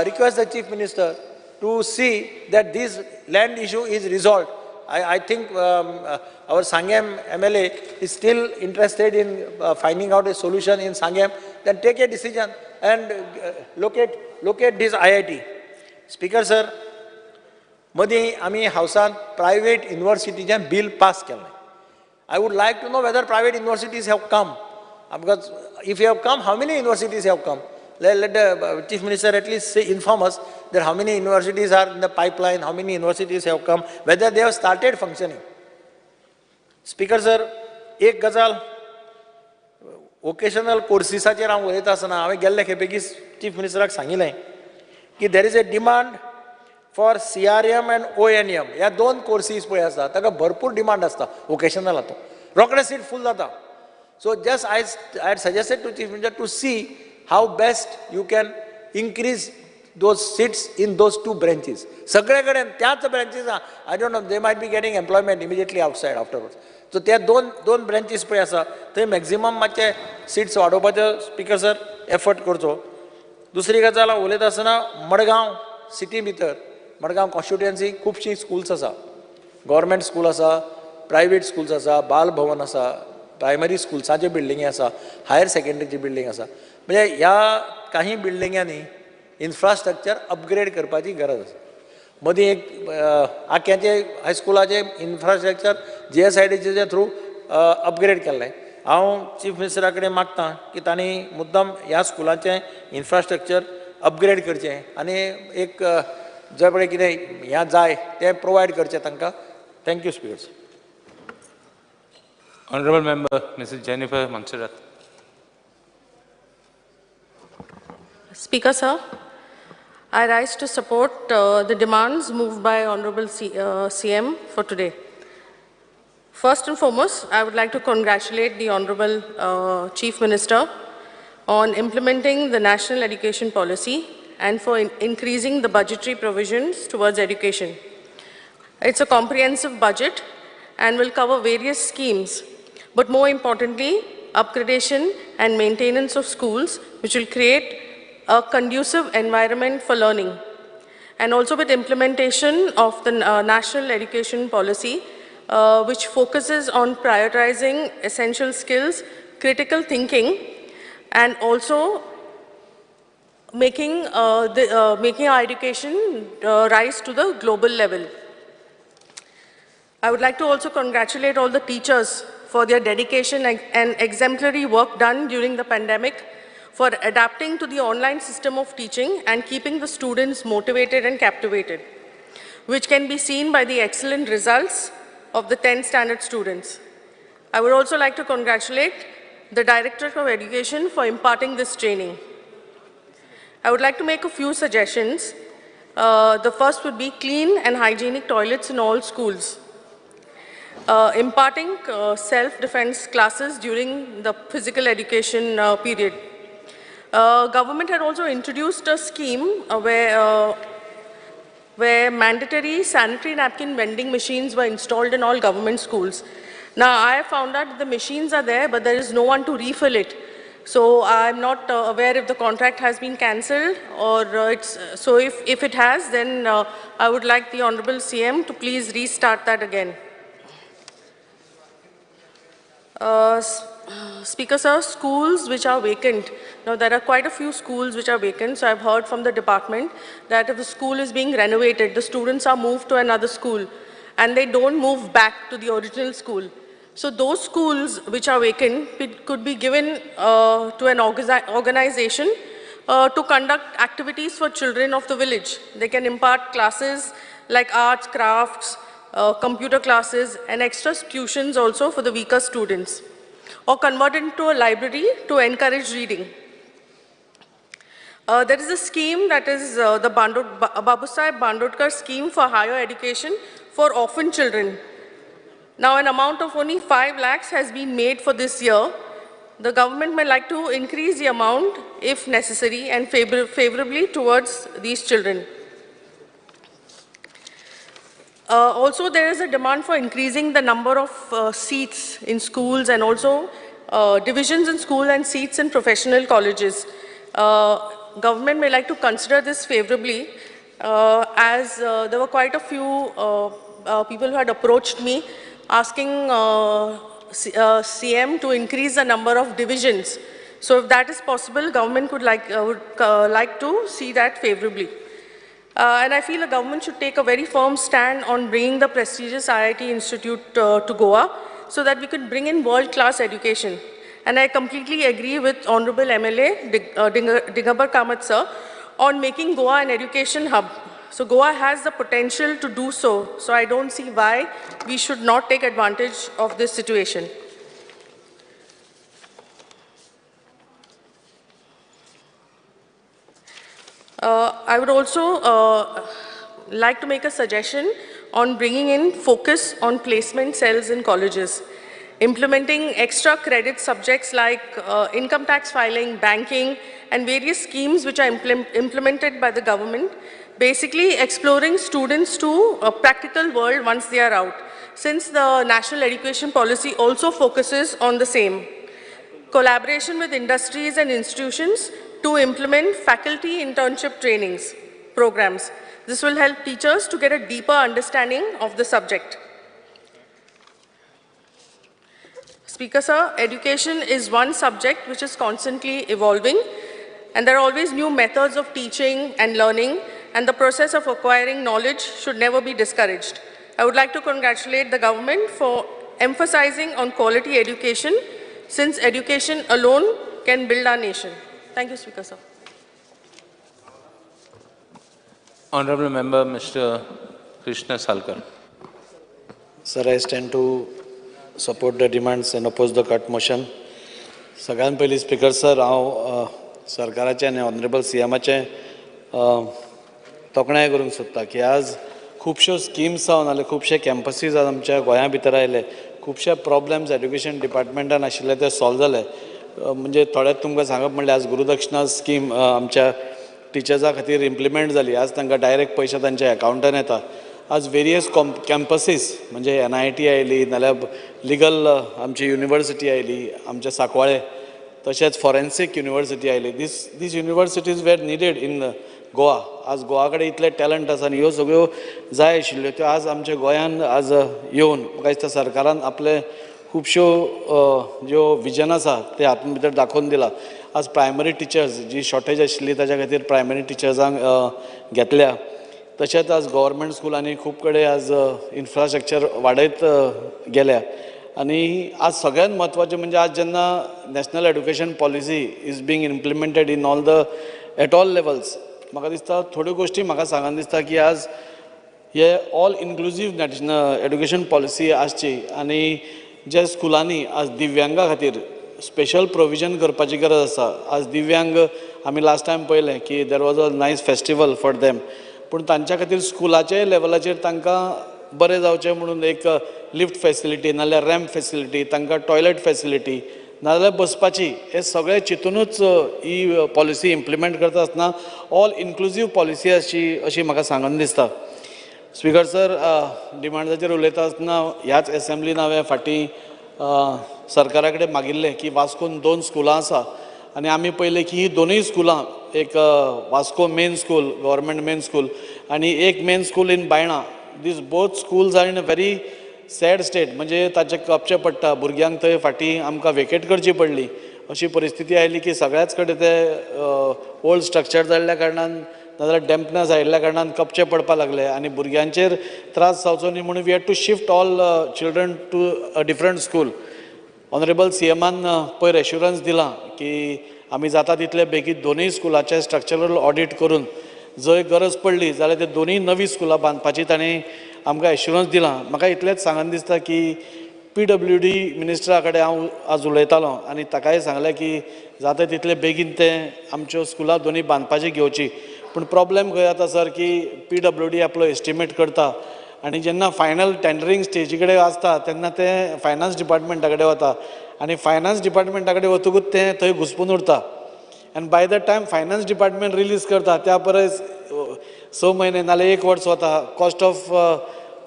request the Chief Minister to see that this land issue is resolved. I think our Sanguem MLA is still interested in finding out a solution in Sanguem. Then take a decision and locate this IIT. Speaker sir, मदीं आमी हावसान private युनिवर्सिटीचें bill pass केलें. I would like to know whether private universities have come, because if you have come, how many universities have come? Let the Chief Minister at least say, inform us that how many universities are in the pipeline, how many universities have come, whether they have started functioning. Speaker sir, एक गजाल vocational कोर्सिसाचेर हांव उलयता आसतना हांवें गेल्ले खेपेकीच chief मिनिस्टराक सांगिल्लें की there is a demand for CRM and ONM. ह्या दोन कोर्सीस पळय आसा, ताका भरपूर डिमांड आसता. वोकेशनल हातूंत रोखडे सीट फूल जाता. So just I had suggested to Chief Minister to see how best you can increase those seats in those two branches. सगळे कडेन त्याच ब्रँचीसां, I don't know, they might be getting employment immediately outside afterwards. So त्या दोन ब्रँचीस पळय आसा थंय maximum मातशे seats वाडोवपाचो स्पीकर सर एफर्ट करचो. दुसरी गजाल हांव उलयता आसतना मडगांव सिटी भितर, मडगांव कॉन्स्टिट्युएन्सी खुबशीं स्कुल्स आसा, गव्हर्मेंट स्कूल आसा, प्रायवेट स्कुल्स आसा, बाल भवन आसा, प्रायमरी स्कुल्साच्यो बिल्डिंगी आसा, हायर सेकेंडरीची बिल्डींग आसा. म्हणजे ह्या काही बिल्डिंगांनी इन्फ्रास्ट्रक्चर अपग्रेड करपाची गरज आसा. मदीं एक आक्याचे हायस्कुलाचें इन्फ्रास्ट्रक्चर GSIDC through upgrade केल्लें. हांव चीफ मिनिस्टरा कडेन मागता की तांणी मुद्दम ह्या स्कुलाचें इन्फ्रास्ट्रक्चर अपग्रेड करचें आनी एक जंय पळय कितें ह्या जाय तें प्रोवायड करचें तांकां. Thank you speaker sir. Honorable Member, Mrs. Jennifer Monserrat. Speaker, sir, I rise to support the demands moved by Honorable CM for today. First and foremost, I would like to congratulate the Honorable Chief Minister on implementing the National Education Policy and for increasing the budgetary provisions towards education. It's a comprehensive budget and will cover various schemes, but more importantly, upgradation and maintenance of schools, which will create a conducive environment for learning. And also with implementation of the National Education Policy, which focuses on prioritizing essential skills, critical thinking, and also making our education rise to the global level. I would like to also congratulate all the teachers for their dedication and exemplary work done during the pandemic, for adapting to the online system of teaching and keeping the students motivated and captivated, which can be seen by the excellent results of the 10th standard students. I would also like to congratulate the Director of Education for imparting this training. I would like to make a few suggestions. The first would be clean and hygienic toilets in all schools. Imparting self-defense classes during the physical education period. Government had also introduced a scheme where mandatory sanitary napkin vending machines were installed in all government schools. Now, I found out that the machines are there, but there is no one to refill it. So I'm not aware if the contract has been cancelled or it's... So if it has, then I would like the Honorable CM to please restart that again. Speaker sir, schools which are vacant. Now there are quite a few schools which are vacant, so I've heard from the department that if a school is being renovated, the students are moved to another school and they don't move back to the original school. So those schools which are vacant could be given to an organization to conduct activities for children of the village. They can impart classes like arts, crafts, computer classes, and extra tuitions also for the weaker students, or convert it into a library to encourage reading. There is a scheme that is the Babusaheb Bandodkar scheme for higher education for orphan children. Now an amount of only 5 lakhs has been made for this year. The government may like to increase the amount if necessary and favorably towards these children. Also, there is a demand for increasing the number of seats in schools and also divisions in school and seats in professional colleges. Government may like to consider this favorably as there were quite a few people who had approached me asking CM to increase the number of divisions. So if that is possible, government would like to see that favorably. And I feel the government should take a very firm stand on bringing the prestigious IIT Institute to Goa so that we could bring in world-class education. And I completely agree with Honorable MLA Digambar Kamath sir on making Goa an education hub. So Goa has the potential to do so. So I don't see why we should not take advantage of this situation. I would also like to make a suggestion on bringing in focus on placement cells in colleges, implementing extra credit subjects like income tax filing, banking, and various schemes which are implemented by the government, basically exploring students to a practical world once they are out, since the National Education Policy also focuses on the same. Collaboration with industries and institutions to implement faculty internship trainings programs. This will help teachers to get a deeper understanding of the subject. Speaker sir, education is one subject which is constantly evolving, and there are always new methods of teaching and learning, and the process of acquiring knowledge should never be discouraged. I would like to congratulate the government for emphasizing on quality education, since education alone can build our nation. Thank you, Speaker sir. Honorable Member, Mr. Krishna Salkar. Sir, I stand to support the demands and oppose the cut motion. सगळ्यात पयलीं speaker sir, हांव सरकाराचें आनी honourable C एमाचें तोखणाय करूंक सोदता की आज खुबश्यो स्किम्स जावन नाल्यार खुबशे कॅम्पसीज आज आमच्या गोंया भितर आयले, खुबशे प्रॉब्लम्स एड्युकेशन डिपार्टमेंटान आशिल्ले ते सॉल्व जाले. म्हणजे थोड्यात तुमकां सांगप म्हणल्यार आज गुरुदक्षिणा स्कीम आमच्या टिचर्सां खातीर इम्प्लिमेंट जाली, आज तांकां डायरेक्ट पयशे तांच्या एकावंटान येता. आज वेरियस कॅम्पसीस म्हणजे NIT आयली, नाल्यार लिगल आमची युनिवर्सिटी आयली आमच्या सांकवाळे, तशेंच फॉरेन्सीक युनिवर्सिटी आयली. These universities were needed in Goa. आज गोवा कडेन इतले टॅलंट आसा आनी ह्यो सगळ्यो जाय आशिल्ल्यो त्यो आज आमच्या गोंयान आज येवन म्हाका दिसता सरकारान आपले खुबश्यो ज्यो विजन आसा ते हातूंत भितर दाखोवन दिलां. आज प्रायमरी टिचर्स जी शॉर्टेज आशिल्ली ताच्या खातीर प्रायमरी टिचर्सांक घेतल्या, तशेंच आज गव्हर्मेंट स्कुलांनी खूब कडेन आज इन्फ्रास्ट्रक्चर वाडयत गेल्या. आनी आज सगळ्यांत म्हत्वाचें म्हणजे आज जेन्ना national education policy is being implemented in all the at all levels, म्हाका दिसता थोड्यो गोश्टी म्हाका सांगन दिसता की आज हे all inclusive national education policy आसची आनी जे स्कुलांनी आज दिव्यांगा खातीर स्पेशल प्रोविजन करपाची गरज आसा. आज दिव्यांग आमी लास्ट टायम पळयलें की there was a nice festival for them, पूण तांच्या खातीर स्कुलाचे लेवलाचेर तांकां बरें जावचें म्हणून एक लिफ्ट फॅसिलिटी नाल्यार रॅम्प फॅसिलिटी, तांकां टॉयलेट फॅसिलिटी नाजाल्यार बसपाची, हे सगळें चिंतुनूच ही पॉलिसी इम्प्लिमेंट करता आसतना ऑल इन्क्लुजीव पॉलिसी आसची अशी म्हाका सांगन दिसता. स्पीकर सर, डिमांडाचेर उलयता आसतना ह्याच एसेंब्लीन हांवें फाटीं सरकारा कडेन मागिल्लें की वास्कोन 2 स्कुलां आसा आनी आमी पळयलें की ही दोनूय स्कुलां, एक Vasco main school government main school आनी एक main school in Baina, these both schools are in a very sad state. म्हणजे ताचे कपचे पडटा, भुरग्यांक थंय फाटीं आमकां वेकेट करची पडली अशी परिस्थिती आयली की सगळ्याच कडेन ते ओल्ड स्ट्रक्चर जाल्ल्या कारणान नाजाल्यार डॅम्पनस आयिल्ल्या कारणान कपचे पडपाक लागले आनी भुरग्यांचेर त्रास जावचो न्ही म्हणून we had to shift all children to a different school. Honourable C एमान पयर एश्युरन्स दिलां की आमी जाता तितले बेगीन दोनूय स्कुलाचें स्ट्रक्चरल ऑडीट करून जंय गरज पडली जाल्यार ते दोनूय नवीं स्कुलां बांदपाची ताणें आमकां एश्युरन्स दिलां. म्हाका इतलेंच सांगन दिसता की PWD मिनिस्टरा कडेन हांव आज उलयतालो आनी ताकाय सांगलें की जाता तितले बेगीन ते आमच्यो स्कुलां दोनूय बांदपाची घेवची. पूण प्रॉब्लेम खंय जाता सर की PWD आपलो एस्टिमेट करता आनी जेन्ना फायनल टेंडरींग स्टेजी कडेन आसता तेन्ना तें फायनान्स डिपार्टमेंटा कडेन वता आनी फायनान्स डिपार्टमेंटा कडेन वतकूच तें थंय घुसपून उरता आनी by the time finance department release करता त्या परस 6 म्हयने नाल्यार 1 वर्स वता, कॉस्ट ऑफ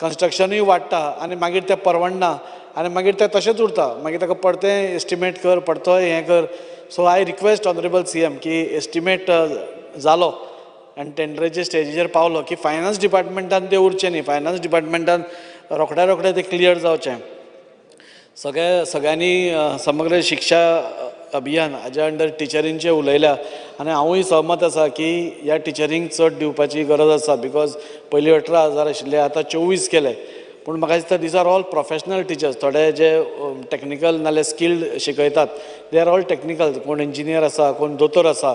कन्स्ट्रक्शनूय वाडटा आनी मागीर तें परवडना आनी मागीर तें तशेंच उरता, मागीर ताका परतें एस्टिमेट कर, परतोय हें कर. So I request honourable CM की एस्टिमेट जालो आनी टेंडराचे स्टेजीचेर पावलो की फायनान्स डिपार्टमेंटान तें उरचें न्ही, फायनान्स डिपार्टमेंटान रोखड्या रोखडें तें क्लियर जावचें. सगळ्यांनी समग्र शिक्षा अभियान हाज्या अंडर टिचरींचें उलयल्या आनी हांवूय सहमत आसा की ह्या टिचरींक चड दिवपाची गरज आसा, because पयलीं 18,000 आशिल्ले आतां 24 केले. पूण म्हाका दिसता these are all professional teachers, थोडे जे टॅक्निकल नाल्यार स्किल्ड शिकयतात they are all technical, कोण इंजिनियर आसा कोण दोतोर आसा,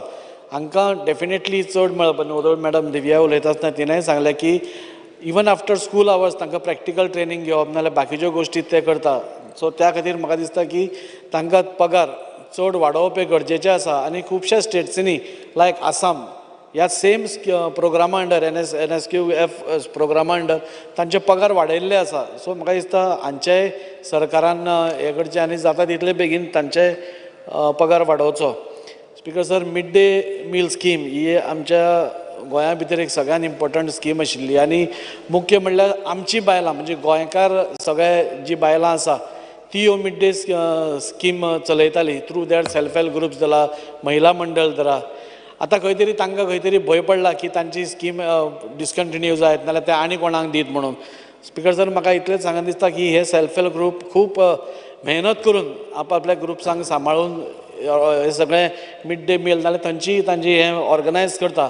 हांकां डेफिनेटली चड मेळप. मॅडम दिव्या उलयता आसतना तिणेंय सांगलें की इवन आफ्टर स्कूल आवर्स तांकां प्रॅक्टिकल ट्रेनींग घेवप नाल्यार बाकीच्यो गोश्टी ते करता. सो त्या खातीर म्हाका दिसता की तांकां पगार चड वाडोवप हें गरजेचें आसा आनी खुबश्या स्टेट्सांनी लायक आसाम ह्या सेम प्रोग्रामा अंडर NSQF प्रोग्रामा अंडर तांचे पगार वाडयल्ले आसा. सो म्हाका दिसता हांचेय सरकारान हें करचें आनी जाता तितले बेगीन तांचे पगार वाडोवचो. Speaker sir, mid day meal scheme ही आमच्या गोंया भितर एक सगळ्यान इम्पॉर्टंट स्कीम आशिल्ली आनी मुख्य म्हणल्यार आमची बायलां म्हणजे गोंयकार सगळे जी बायलां आसा ती ह्यो मिड डे स्कीम चलयताली through their self help groups धरा, महिला मंडळ धरा. आतां खंय तरी तांकां खंय तरी भंय पडला की तांची स्कीम डिसकंटिन्यू जायत नाल्यार ते आनी कोणाक दीत म्हणून. स्पीकर सर, म्हाका इतलेंच सांगन दिसता की हे सेल्फ हेल्प ग्रूप खूब मेहनत करून आपआपल्या ग्रुप्सांक सांबाळून हे सगळें मिड डे मील नाल्यार तांची तांची हें ऑर्गनायज करता.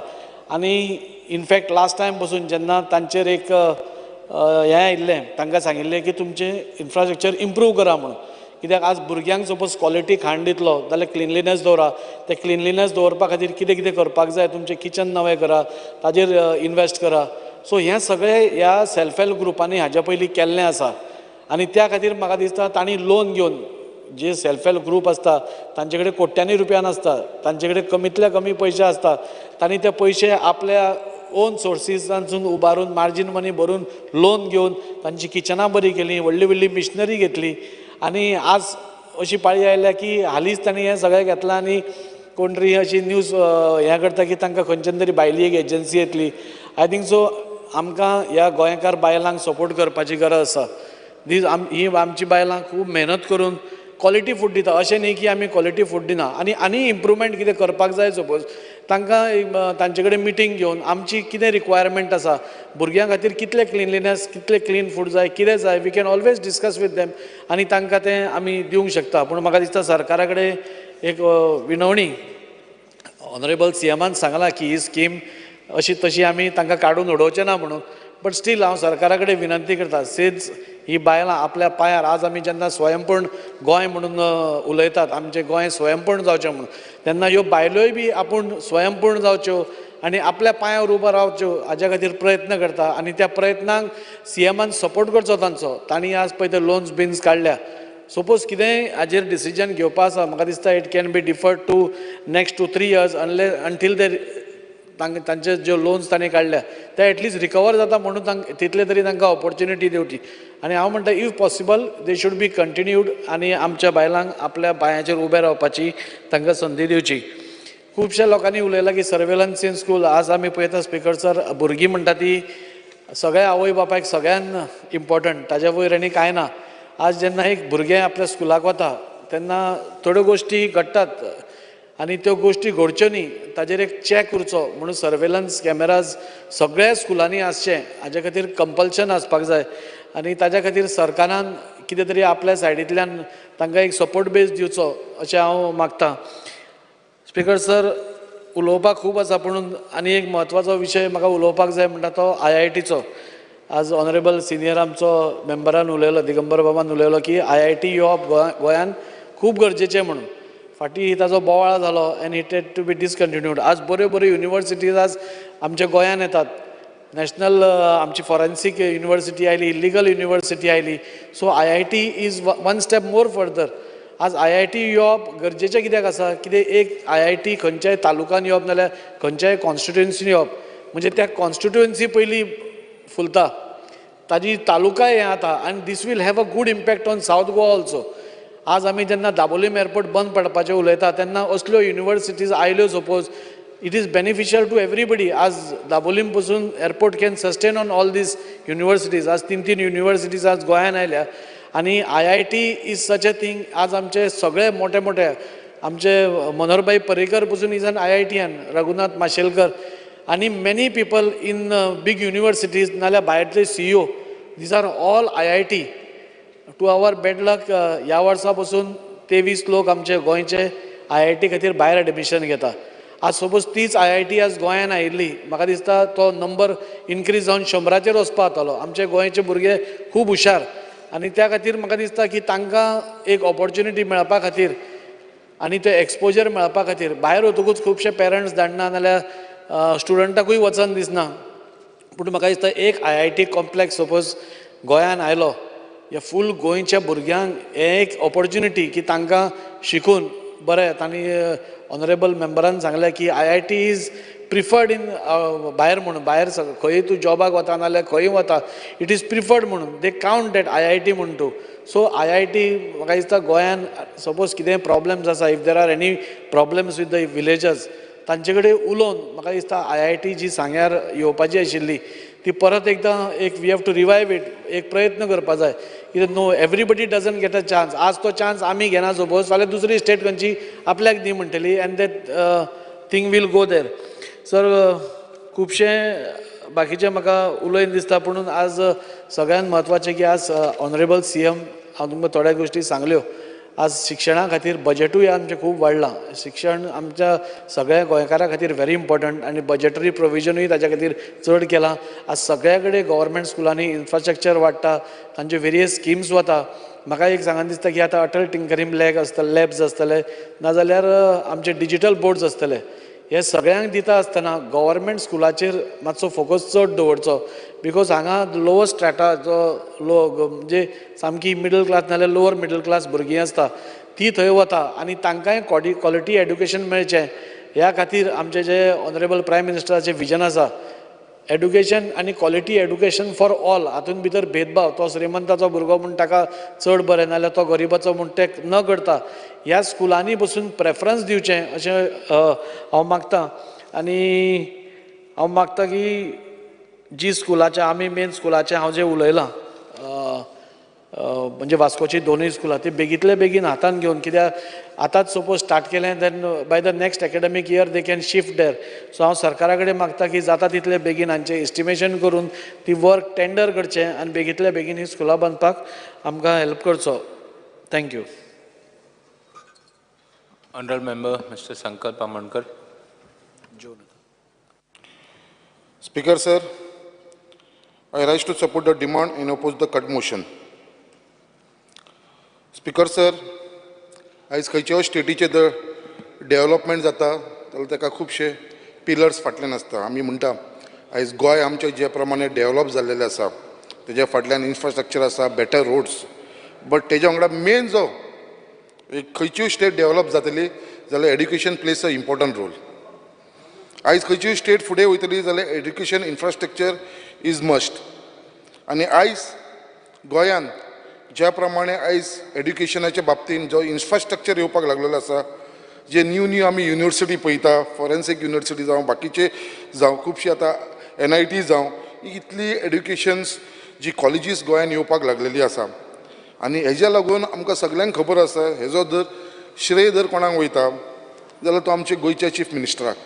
आनी इनफॅक्ट लास्ट टायम पसून जेन्ना तांचेर एक हें आयिल्लें, तांकां सांगिल्लें की तुमचें इन्फ्रास्ट्रक्चर इम्प्रूव करा म्हणून. कित्याक आज भुरग्यांक सपोज क्वॉलिटी खाण दितलो जाल्यार क्लिनलिनस दवरा, तें क्लिनलिनस दवरपा खातीर कितें कितें करपाक जाय, तुमचें किचन नवें करा, ताजेर इनवेस्ट करा. सो हें सगळें ह्या सेल्फ हेल्प ग्रुपांनी हाज्या पयलीं केल्लें आसा आनी त्या खातीर म्हाका दिसता तांणी लोन घेवन जे सेल्फ हेल्प ग्रूप आसता तांचे कडेन कोट्यांनी रुपया नासता, तांचे कडेन कमींतल्या कमी पयशे आसता, तांणी ते पयशे आपल्या ओन सोर्सिसांसून उबारून मार्जीन मनी भरून लोन घेवन तांची किचनां बरीं केलीं, व्हडली व्हडली मिशनरी घेतली. आनी आज अशी पाळी आयल्या की हालींच तांणी हें सगळें घेतलां आनी कोण तरी अशी न्यूज हें करता की तांकां खंयच्यान तरी भायली एक एजन्सी येतली. I think so आमकां ह्या गोंयकार बायलांक सपोर्ट करपाची गरज आसा. दीस ही आमची बायलां खूब मेहनत करून क्वॉलिटी फूड दिता, अशें न्ही की आमी क्वॉलिटी फूड दिना. आनी आनी इम्प्रूवमेंट कितें करपाक जाय, सपोज तांकां तांचे कडेन मिटींग घेवन आमची कितें रिक्वायरमेंट आसा, भुरग्यां खातीर कितलें क्लिनलिनस, कितलें क्लीन फूड जाय, कितें जाय, we can always discuss with them आनी तांकां तें आमी दिवंक शकता. पूण म्हाका दिसता सरकारा कडेन एक विनवणी, ऑनरेबल सीएमान सांगलां की ही स्कीम अशी तशी आमी तांकां काडून उडोवचें ना म्हणून, बट स्टील हांव सरकारा कडेन विनंती करता, सिन्स ही बायलां आपल्या पांयार आज आमी जेन्ना स्वयंपूर्ण गोंय म्हणून उलयतात, आमचें गोंय स्वयंपूर्ण जावचें म्हणून, तेन्ना ह्यो बायलोय बी आपूण स्वयंपूर्ण जावच्यो आनी आपल्या पांयार उबो रावच्यो हाज्या खातीर प्रयत्न करता आनी त्या प्रयत्नांक सीएमान सपोर्ट करचो तांचो. तांणी आज पळय ते लोन्स बिन्स काडल्या, सपोज कितेंय हाजेर डिसिजन घेवपा आसा, म्हाका दिसता it can be deferred to next 2-3 years until they तांचे ज्यो लोन्स तांणी काडल्या ते एटलिस्ट रिकवर जाता म्हणून तांकां तितले तरी तांकां ऑपॉर्च्युनिटी दिवची. आनी हांव म्हणटा if possible they should be continued आनी आमच्या बायलांक आपल्या पांयाचेर उबें रावपाची तांकां संदी दिवची. खुबश्या लोकांनी उलयलां की सर्वेलन्स इन स्कूल, आज आमी पळयता स्पीकर सर, भुरगीं म्हणटा ती सगळ्या आवय बापायक सगळ्यान इम्पॉर्टंट, ताज्या वयर आनी कांय ना. आज जेन्ना एक भुरगें आपल्या स्कुलाक वता तेन्ना थोड्यो गोश्टी घडटात आनी त्यो गोश्टी घडच्यो न्ही ताजेर एक चॅक उरचो म्हणून सर्वेलन्स कॅमेराज सगळ्या स्कुलांनी आसचें, हाजे खातीर कंपल्शन आसपाक जाय आनी ताज्या खातीर सरकारान कितें तरी आपल्या सायडींतल्यान तांकां एक सपोर्ट बेज दिवचो अशें हांव मागतां. स्पीकर सर, उलोवपाक खूब आसा पूण आनी एक म्हत्वाचो विशय म्हाका उलोवपाक जाय म्हणटा तो आयआयटीचो. आज ऑनरेबल सिनियर आमचो मेंबरान उलयलो, दिगंबर बाबान उलयलो की आयआयटी येवप गोंयान खूब गरजेचें म्हणून. फाटीं ताजो बोवाळ जालो and it had to be discontinued. आज बऱ्यो बऱ्यो युनिवर्सिटीज आज आमच्या गोंयान येतात, नॅशनल आमची फॉरेन्सीक युनिवर्सिटी आयली, लिगल युनिवर्सिटी आयली. So IIT is one step more further. आज आयआयटी येवप गरजेचें कित्याक आसा, कितें एक आयआयटी खंयच्याय तालुकान येवप नाल्यार खंयच्याय कॉन्स्टिट्युएन्सीन येवप म्हणजे त्या कॉन्स्टिट्युएन्सी पयलीं फुलता, ताजी तालुका हें जाता आनी this will have a good impact on South Goa also. आज आमी जेन्ना दाबोलीम एअरपोर्ट बंद पडपाचें उलयता तेन्ना असल्यो युनिवर्सिटीज आयल्यो suppose it is beneficial to everybody. आज दाबोलीम पसून airport can sustain on all these universities. आज 3-3 युनिवर्सिटीज आज गोंयान आयल्या आनी IIT is such a thing. आज आमचे सगळे मोठे मोठे आमचे मनोहरभाई पर्रीकर पसून is an IITian, Raghunath Mashelkar आनी many people in big universities नाल्यार भायरले CEO, these are all IIT. To our bad luck ह्या वर्सा पसून 23 लोक आमचे गोंयचे आयआयटी खातीर भायर एडमिशन घेता. आज सपोज तीच आयआयटी आज गोंयान आयिल्ली, म्हाका दिसता तो नंबर इनक्रीज जावन 100चेर वचपा जातालो. आमचे गोंयचे भुरगे खूब हुशार आनी त्या खातीर म्हाका दिसता की तांकां एक ऑपॉर्च्युनिटी मेळपा खातीर आनी ते एक्सपोजर मेळपा खातीर भायर वतकूच खुबशे पेरंट्स धाडना नाल्यार स्टुडंटाकूय वचन दिसना. पूण म्हाका दिसता एक आयआयटी कॉम्प्लेक्स सपोज गोंयान आयलो, ह्या फूल गोंयच्या भुरग्यांक हें एक ऑपॉर्च्युनिटी की तांकां शिकून बरें. तांणी ऑनरेबल मेंबरान सांगलें की IIT is preferred in भायर म्हणून, भायर खंय तूं जॉबाक वता नाल्यार खंय वता, it is preferred म्हणून they count that IIT म्हूण तूं. सो IIT म्हाका दिसता गोंयान सपोज कितेंय प्रॉब्लम्स आसा, if there are any problems with the villagers, तांचे कडेन उलोवन म्हाका दिसता IIT जी सांग्यार येवपाची आशिल्ली ती परत एकदां एक we have to revive it, एक प्रयत्न करपा जाय. कित्याक no everybody doesn't get a chance. आज तो चान्स आमी घेना सपोज, फाल्यां दुसरी स्टेट खंयची आपल्याक दी म्हणटली and that thing will go there. Sir, खुबशें बाकीचें म्हाका उलयन दिसता, पुणून आज सगळ्यांत म्हत्वाचें की आज ऑनरेबल CM हांव तुमकां थोड्या गोश्टी सांगल्यो. आज शिक्षणा खातीर बजेटूय आमचें खूब वाडलां. शिक्षण आमच्या सगळ्या गोंयकारां खातीर व्हेरी इम्पॉर्टंट आनी बजेटरी प्रोविजनूय ताच्या खातीर चड केलां. आज सगळ्या कडेन गव्हर्मेंट स्कुलांनी इन्फ्रास्ट्रक्चर वाडटा, तांच्यो वेरियस स्किम्स वता. म्हाका एक सांगन दिसता की आतां अटल टिंकरींग लॅब आसतले, लॅब्स आसतले, नाजाल्यार आमचे डिजीटल बोर्ड्स आसतले. हे सगळ्यांक दिता आसतना गव्हर्मेंट स्कुलाचेर मातसो फोकस चड दवरचो, because हांगा लोवर स्ट्राटा जो लो म्हणजे सामकी मिडल क्लास नाल्यार लोवर मिडल क्लास भुरगीं आसता ती थंय वता आनी तांकांय क्वॉलिटी एड्युकेशन मेळचें ह्या खातीर आमचे जे ऑनरेबल प्रायम मिनिस्टराचें विजन आसा एड्युकेशन आनी क्वॉलिटी एड्युकेशन फॉर ऑल, हातूंत भितर भेदभाव, तो श्रीमंताचो भुरगो म्हूण ताका चड बरें नाल्यार तो गरिबाचो म्हूण ते न करता ह्या स्कुलांनी बसून प्रेफरन्स दिवचें अशें हांव मागता. आनी हांव मागता की जी स्कुलाचें आमी मेन स्कुलाचें हांव जें उलयलां म्हणजे वास्कोची दोनूय स्कुलां ती बेगींतले बेगीन हातान घेवन, कित्याक आतांच सपोज स्टार्ट केलें then by the next academic year they can shift there. So हांव सरकारा कडेन मागता की जाता तितले बेगीन हांचें एस्टिमेशन करून ती वर्क टेंडर करचें आनी बेगींतले बेगीन ही स्कुलां बांदपाक आमकां हेल्प करचो. Thank you. Honourable member mister Sankalp Amonkar. Speaker sir, I rise to support the demand and oppose the cut motion. Speaker sir, आयज खंयच्याय स्टेटीचें जर डेवलपमेंट जाता जाल्यार ताका खुबशे पिलर्स फाटल्यान आसता. आमी म्हणटा आयज गोंय आमचें जे प्रमाणे डेवलप जाल्लेलें आसा तेज्या फाटल्यान इन्फ्रास्ट्रक्चर आसा, बेटर रोड्स, बट तेज्या वांगडा मेन जो एक खंयचीय स्टेट डेवलप जातली जाल्यार education plays a important role. आयज खंयचीय स्टेट फुडें वयतली जाल्यार एड्युकेशन इन्फ्रास्ट्रक्चर is must. आनी आयज गोंयान ज्या प्रमाणे आयज एड्युकेशनाच्या बाबतीन जो इन्फ्रास्ट्रक्चर येवपाक लागलेलो आसा, जे न्यू न्यू आमी युनिवर्सिटी पळयता, फॉरेन्सीक युनिवर्सिटी जावं बाकीचे जावं, खुबशी आतां NIT जावं, इतली एड्युकेशन्स जी कॉलेजीस गोंयान येवपाक लागलेली आसा. आनी हेज्या लागून आमकां सगल्यांक खबर आसा हेजो जर श्रेय जर कोणाक वयता जाल्यार तो आमच्या गोंयच्या चीफ मिनिस्टराक.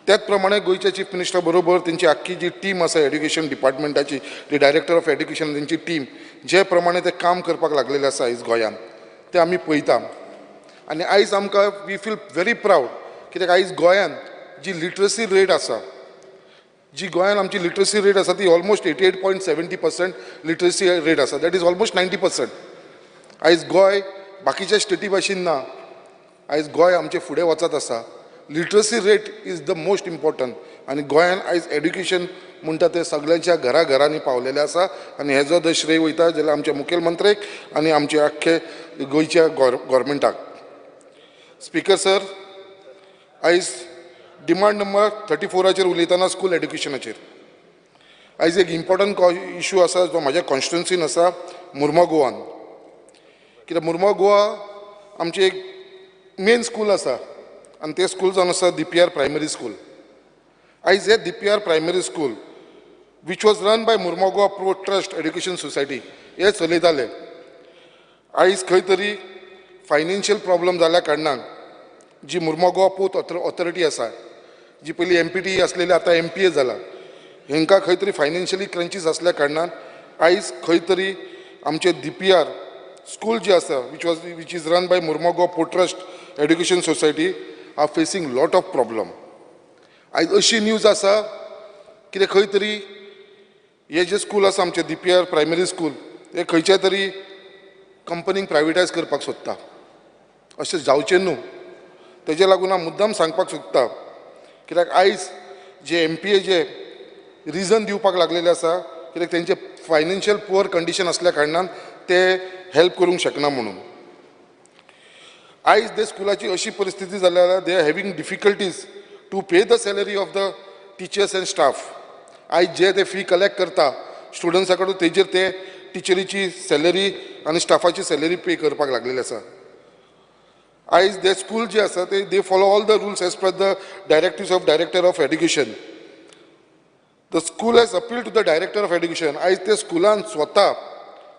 त्याच प्रमाणे गोंयच्या चीफ मिनिस्टरा बरोबर तेंची आख्खी जी टीम आसा एड्युकेशन डिपार्टमेंटाची, ती डायरेक्टर ऑफ एड्युकेशन तेंची टीम जे प्रमाणे ते काम करपाक लागलेले आसा आयज गोंयान ते आमी पळयता. आनी आयज आमकां we feel very proud कित्याक आयज गोंयान जी लिटरसी रेट आसा, जी गोंयान आमची लिटरसी रेट आसा ती almost 88.70% literacy rate आसा, that is almost 90%. आयज गोंय बाकीच्या स्टेटी भाशेन ना, आयज गोंय आमचें फुडें वचत आसा. Literacy rate is the most important आनी गोंयान आयज एड्युकेशन म्हणटा तें सगळ्यांच्या घरा घरांनी पावलेलें आसा. आनी हेजो जर श्रेय वयता जाल्यार आमच्या मुखेलमंत्र्याक आनी आमच्या आख्खे गोंयच्या गोवोरमेंटाक. स्पीकर सर, आयज डिमांड नंबर 34 उलयतना स्कूल एड्युकेशनाचेर आयज एक इम्पॉर्टंट इशू आसा जो म्हाज्या कॉन्स्टिट्युन्सीन आसा, मुर्मो गोवान. कित्याक मुर्मो गोवा आमचें एक मेन स्कूल आसा आनी तें स्कूल जावन आसा DPR primary school. आयज हे DPR primary school which was run by Mormugao port trust education society हे चलयताले. आयज खंय तरी फायनान्शियल प्रॉब्लम जाल्या कारणान जी मुर्मो पोर्ट ऑथॉरिटी आसा, जी पयलीं MPT आसलेली आतां MPA जाला, हेंकां खंय तरी फायनान्शियली क्रंचीस आसल्या कारणान आयज खंय तरी आमचें DPR school जी आसा which is run by Mormugao port trust education society are facing lot of problem. आयज अशी न्यूज आसा कितें खंय तरी हे जे स्कूल आसा आमचें DPR primary school हे खंयच्या तरी कंपनीक प्रायवेटायज करपाक सोदता. अशें जावचें न्हू. तेजे लागून हांव मुद्दाम सांगपाक सोदता कित्याक आयज जे MPA जे रिजन दिवपाक लागलेले आसा कित्याक तेंचे फायनान्शियल पुअर कंडिशन आसल्या कारणान ते हेल्प करूंक शकना म्हणून. आयज ते स्कुलाची अशी परिस्थिती जाल्या, they are having difficulties to pay the salary of the teachers and staff. आयज जे ते फी कलेक्ट करता स्टुडंट्सा कडून तेजेर ते टिचरीची सॅलरी आनी स्टाफाची सॅलरी पे करपाक लागलेली आसा. आयज ते स्कूल जे आसा ते they follow all the rules as per the directives of director of education. The school has appeal to the director of education. आयज ते स्कुलान स्वता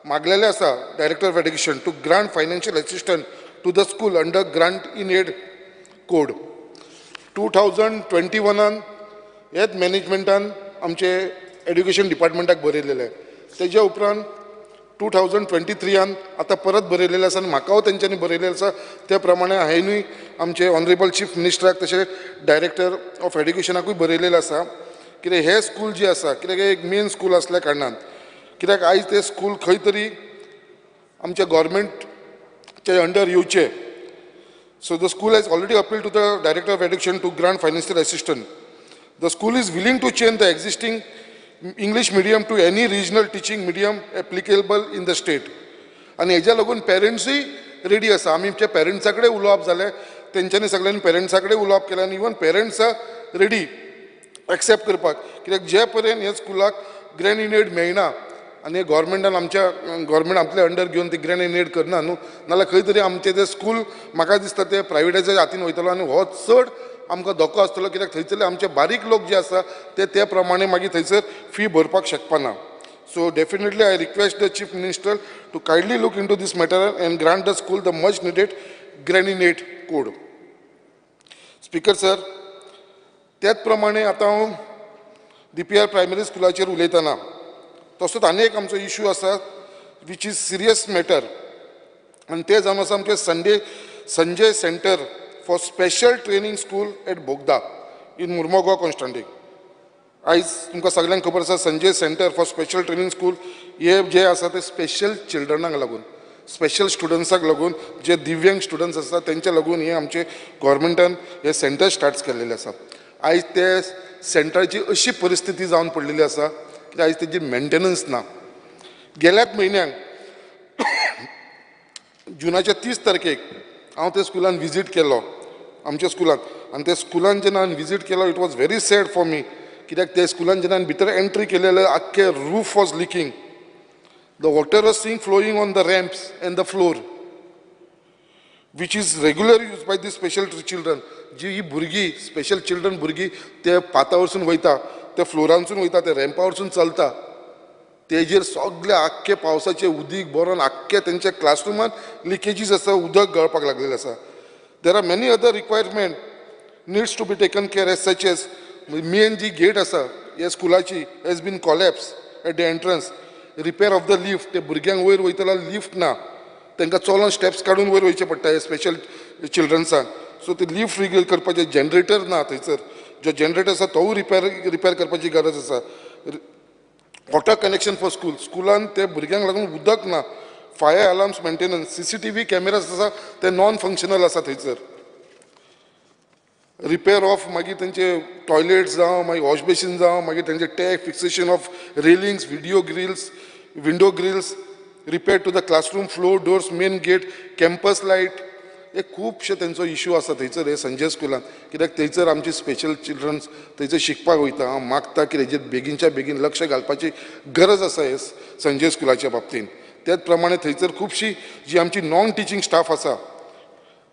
मागलेले आसा director of education to grant financial assistance to the school under grant in aid code. 2021 हेच मॅनेजमेंटान आमचे education डिपार्टमेंटाक बरयलेलें. तेज्या उपरांत 2023 आतां परत बरयलेलें आसा आनी म्हाका तेंच्यांनी बरयलेलें आसा. ते प्रमाणे हांवेनूय आमचे ऑनरेबल चीफ मिनिस्टराक तशें डायरेक्टर ऑफ एड्युकेशनाकूय बरयलेलें आसा कित्याक हें स्कूल जें आसा कित्याक एक मेन स्कूल आसल्या कारणान कित्याक आयज तें स्कूल खंय तरी आमच्या गव्हर्मेंटच्या अंडर येवचें. So the school has already appeal to the director of education to grant financial assistance. The school is willing to change the existing English medium to any regional teaching medium applicable in the state. आनी हेज्या लागून पेरंट्सूय ready आसा. आमी आमच्या पेरंट्सा कडेन उलोवप जालें, तेंच्यांनी सगळ्यांनी पेरंट्सा कडेन उलोवप केलें आनी even parents are ready accept करपाक कित्याक जे पर्यंत ह्या स्कुलाक ग्रँड इन एड मेळना आनी गव्हर्मेंटान आमच्या गव्हर्मेंट आपल्या अंडर घेवन ती ग्रँड इन एड करना न्हू, नाल्यार खंय तरी आमचें तें स्कूल म्हाका दिसता तें प्रायवेटाच्या हातीन वयतलो आनी हो चड आमकां धोको आसतलो कित्याक थंयसरले आमचे बारीक लोक जे आसा ते ते प्रमाणे मागीर थंयसर फी भरपाक शकपाना. So definitely I request the chief minister to kindly look into this matter and grant the school the much needed grant in aid code. Speaker sir, त्याच प्रमाणे आतां हांव DPR primary स्कुलाचेर उलयतना तसोच आनी एक आमचो इशू आसा which is serious matter आनी तें जावन आसा आमचें Sanjay centre for special training school at Bogda in Mormugao constituency. आयज तुमकां सगळ्यांक खबर आसा Sanjay centre for special training school हे जे आसा ते स्पेशल चिल्ड्रनाक लागून, स्पेशल स्टुडंट्साक लागून, जे दिव्यांग स्टुडंट्स आसा तेंच्या लागून हे आमचे गव्हर्मेंटान हे सेंटर स्टार्ट केल्लेले आसा. आयज ते सेंटराची अशी परिस्थिती जावन पडलेली आसा की आयज तेजी मेंटेनन्स ना. गेल्याच म्हयन्याक जुनाच्या 30 तारखेक हांव त्या स्कुलान विजीट केलो आमच्या स्कुलान आनी त्या स्कुलान जेन्ना हांवें विजीट केलो it was very sad for me कित्याक त्या स्कुलान जेन्ना हांवें भितर एंट्री केली जाल्यार आख्खे roof was leaking, the water was seen flowing on the ramps and the floor which is regular use by the special children. जी ही भुरगीं स्पेशल चिल्ड्रन भुरगीं ते पाता वरसून वयता, ते फ्लोरानसून वयता, ते रॅम्पा वरसून चलता, तेजेर सगळे आख्खे पावसाचें उदीक भरून आख्खे तेंच्या क्लासरुमान लिकेजीस आसा, उदक गळपाक लागलेलें आसा. There are many other requirement needs to be taken care as such as main ji gate आसा ह्या स्कुलाची has been collapse at the entrance, repair of the lift, ते भुरग्यांक वयर वयतना लिफ्ट ना, तांकां चलोन स्टेप्स काडून वयर वयचें पडटा हे स्पेशल चिल्ड्रन्सांक. सो ते लिफ्ट रिपेर करपाचें, जनरेटर ना थंयसर, जो जनरेटर आसा तोवूय रिपेर करपाची गरज आसा. वॉटर कनेक्शन फॉर स्कूल, स्कुलान ते भुरग्यांक लागून उदक ना. Fire alarms maintenance, CCTV cameras आसा ते नॉन फंक्शनल आसा थंयसर. रिपेर ऑफ मागीर तेंचे टॉयलेट्स जावं, मागीर वॉश बेसीन जावं, मागीर तेंचे tag, fixation of railings, video grills, window grills, repair to the classroom floor, doors, main gate, campus light, हे खुबशे तेंचो इशू आसा थंयसर हे संजय स्कुलान कित्याक थंयसर आमची स्पेशल चिल्ड्रन्स थंयसर शिकपाक वयता. हांव मागता की हेजेर बेगीनच्या बेगीन लक्ष घालपाची गरज आसा हे संजय स्कुलाच्या बाबतीन. त्याच प्रमाणे थंयसर खुबशी जी आमची नॉन टिचींग स्टाफ आसा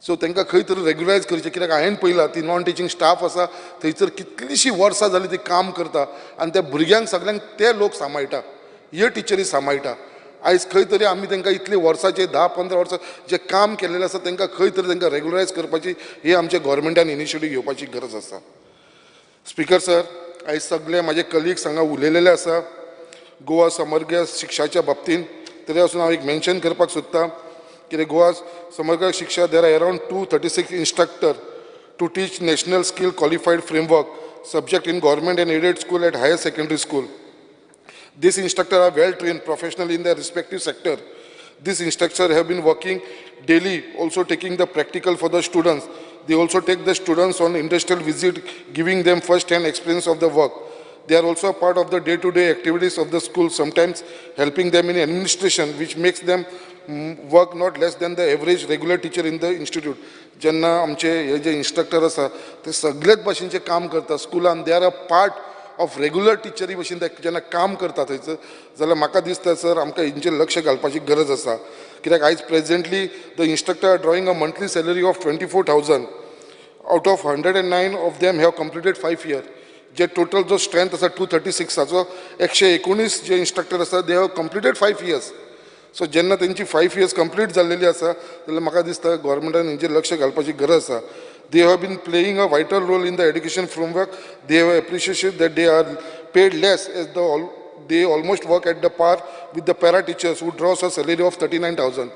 सो तांकां खंय तरी रेगुलरायज करचें कित्याक हांवें पळयलां ती नॉन टिचींग स्टाफ आसा थंयसर कितलींशीं वर्सां जालीं ती काम करता आनी त्या भुरग्यांक सगल्यांक ते लोक सांबाळटा, ह्यो टिचरी सांबाळटा. आयज खंय तरी आमी तांकां इतली वर्सांचे 10-15 वर्सां जें काम केल्लें आसा तांकां खंय तरी तांकां रेगुलरायज करपाची ही आमच्या गव्हर्मेंटान इनिशिएटीव घेवपाची गरज आसा. स्पीकर सर, आयज सगळे म्हाजे कलिग्स हांगा उलयलेले आसा गोवा समग्र शिक्षाच्या बाबतीन, तरी आसून हांव एक मेन्शन करपाक सोदता कित्याक Goa Samagra Shiksha there are around 236 instructor to teach national skill qualified framework subject in government and aided school at higher secondary school. These instructors are well trained professionally in their respective sector. These instructors have been working daily, also taking the practical for the students. They also take the students on industrial visit, giving them first-hand experience of the work. They are also a part of the day-to-day activities of the school, sometimes helping them in administration, which makes them work not less than the average regular teacher in the institute. जेन्ना आमचे हे जे instructor आसा ते सगळेच भाशेनचें काम करता स्कुलान, they are a part of regular टिचरी भशेन ते जेन्ना काम करता थंयसर, जाल्यार म्हाका दिसता सर आमकां हेंचेर लक्ष घालपाची गरज आसा. कित्याक आयज presently the instructor are drawing a monthly salary of 24,000 out of 109 of them have completed 5 year. J total जो स्ट्रेंथ आसा 236आचो 119 जे इन्स्ट्रक्टर आसा they have completed 5 years. So जेन्ना तेंची 5 इयर्स कंप्लीट जाल्लेली आसा जाल्यार म्हाका दिसता गव्हर्मेंटान हेंचेर लक्ष घालपाची गरज आसा. They have been playing a vital role in the education framework. They have appreciated that they are paid less as they almost work at the par with the para teachers who draws a salary of 39,000.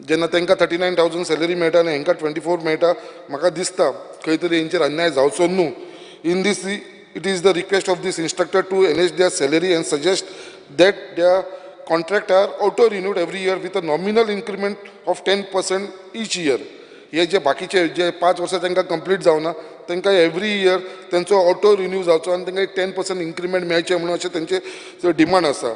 जेन्ना तांकां 39,000 salary मेळटा आनी हांकां 24 मेळटा, म्हाका दिसता खंय तरी हेंचेर अन्याय जावचो न्हू. In this it is the request of this instructor to enhance their salary and suggest that their contract are auto renewed every year with a nominal increment of 10% each year. हे जे बाकीचे जे 5 वर्सां तांकां कंप्लीट जावना तांकां every year तांचो auto renew जावचो आनी तांकां एक 10% इन्क्रिमेंट मेळचें म्हणून अशें तेंचें डिमांड आसा.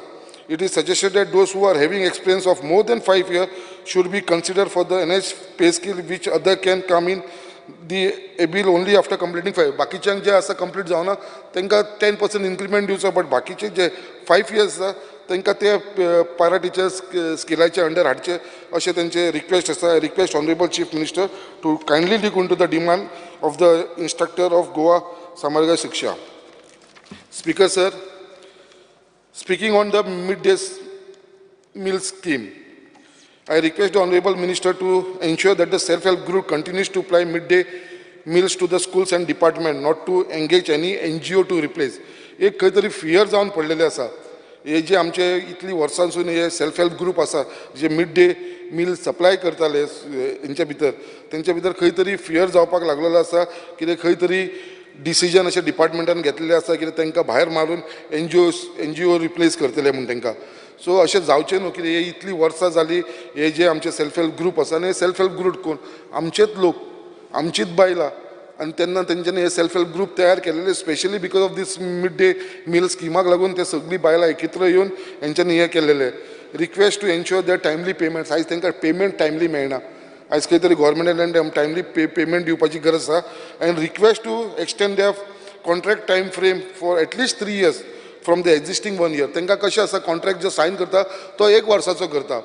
It is suggested that those who are having experience of more than 5 years should be considered for the enhanced pay scale, which other can come in the able only after completing 5. बाकीच्यांक जे आसा complete जावना तांकां 10% increment दिवचो, but बाकीचे जे 5 years आसा तांकां ते para teachers स्किलाचे under हाडचे अशें तेंचे रिक्वेस्ट आसा. I request honourable chief minister to kindly look into the demand of the instructor of Goa Samagra Shiksha. Speaker sir, speaking on the midday meal scheme, I request the Honorable Minister to ensure that the self-help group continues to apply midday meals to the schools and department, not to engage any NGO to replace. एक खंय तरी fear जावन पडलेले आसा. हे जे आमचे इतली वर्सांसून हे सेल्फ हेल्प ग्रूप आसा जे मिड डे मील सप्लाय करताले हेंच्या भितर, तेंच्या भितर खंय तरी फियर जावपाक लागलेलो आसा. कितें खंय तरी डिसिजन अशें डिपार्टमेंटान घेतलेलें आसा कितें तांकां भायर मारून एनजीओ रिप्लेस करतले म्हूण तांकां. सो अशें जावचें न्हू, कितें हे इतलीं वर्सां जालीं हे जे आमचे सेल्फ हेल्प ग्रूप आसा आनी हे सेल्फ हेल्प ग्रूप कोण, आमचेच लोक, आमचीच बायलां, आनी तेन्ना तेंच्यांनी हे सेल्फ हेल्प ग्रूप तयार केलेले specially because of this mid day meal स्किमाक लागून ते सगळीं बायलां एकत्र येवन हेंच्यांनी हें केलेलें. Request to ensure their timely payments. आयज तांकां पेमेंट टायमली मेळना, आयज खंय तरी गव्हर्मेंटान टायमली पेमेंट दिवपाची गरज आसा. And request to extend their contract time frame for at least 3 years from the existing 1 year. तांकां कशें आसा, कॉन्ट्रॅक्ट जो सायन करता तो 1 वर्साचो करता,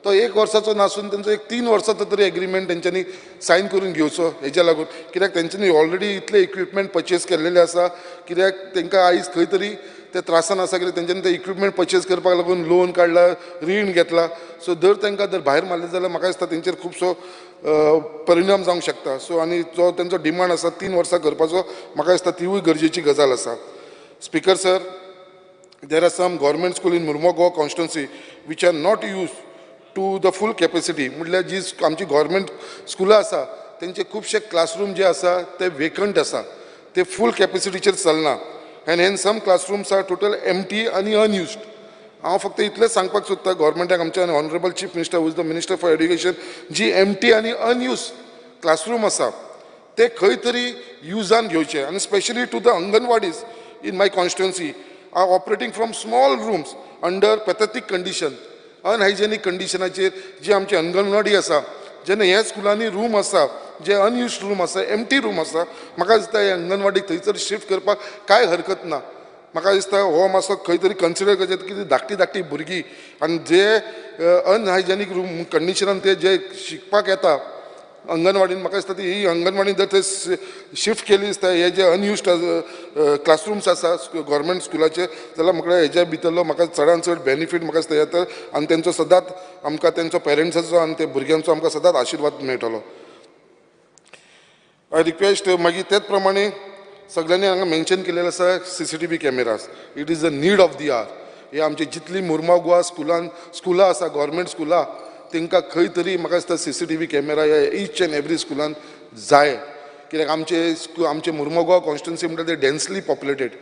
तो 1 वर्साचो नासून तेंचो एक 3 वर्साचो तरी एग्रीमेंट तेंच्यांनी सायन करून घेवचो. हेज्या लागून कित्याक तेंच्यांनी ऑलरेडी इतले इक्विपमेंट पर्चेस केल्लेले आसा, कित्याक तांकां आयज खंय तरी ते त्रासान आसा कित्याक तेंच्यांनी ते इक्विपमेंट पर्चेस करपाक लागून लोन काडला, रीण घेतला. सो जर तांकां जर भायर मारले जाल्यार म्हाका दिसता तेंचेर खुबसो परिणाम जावंक शकता. सो आनी जो तेंचो डिमांड आसा 3 वर्सां करपाचो, म्हाका दिसता तिवूय गरजेची गजाल आसा. Speaker sir, there are some government school in Mormugao Goa constituency which are not used to the full capacity. म्हटल्यार जी आमची गव्हर्मेंट स्कुलां आसा तेंचे खुबशे क्लासरूम जे आसा ते वेकंट आसा, ते फूल कॅपेसिटीचेर चलना. And hence some classrooms are total empty आनी अनयुज्ड. हांव फक्त इतलेंच सांगपाक सोदता गव्हर्मेंटाक आमच्या honourable chief minister who is the minister for education, G empty आनी अनयुज्ड क्लासरूम आसा ते खंय तरी युजान घेवचे. आनी specially to the anganwadis in my constituency are operating from small rooms under pathetic condition, unhygienic कंडिशनाचेर जी आमची अंगणवाडी आसा, जेन्ना ह्या स्कुलांनी रूम आसा जे अनयुज्ड रूम आसा, एम्प्टी रूम आसा, म्हाका दिसता हे अंगणवाडीक थंयसर शिफ्ट करपाक कांय हरकत ना. म्हाका दिसता हो मातसो खंय तरी कन्सिडर करचें की धाकटी धाकटी भुरगीं आनी जे अनहायजेनीक रूम कंडिशनान ते जे शिकपाक येता अंगणवाडीन, म्हाका दिसता ती ही अंगणवाडी जर ते शिफ्ट केली दिसता हे जे अनयुज्ड क्लासरूम्स आसा गव्हर्मेंट स्कुलाचे, जाल्यार म्हाका हेज्या भितरलो म्हाका चडान चड बेनिफीट म्हाका दिसता येता आनी तेंचो सदांच आमकां तेंचो पेरंट्साचो आनी ते भुरग्यांचो आमकां सदांच आशिर्वाद मेळटलो. I request. मागीर तेच प्रमाणे सगळ्यांनी हांगा मेन्शन केलेलें आसा CCTV cameras, it is the need of the hour. हे आमची जितली मुरगांव गोवा स्कुलान स्कुलां आसा गव्हर्मेंट स्कुलां तांकां खंय तरी म्हाका दिसता सीसीटीव्ही कॅमेरा ह्या इच एंड एवरी स्कुलान जाय. कित्याक आमचे मुरगांव गोवा कॉन्स्टिट्युन्सी म्हणटा ते densely populated,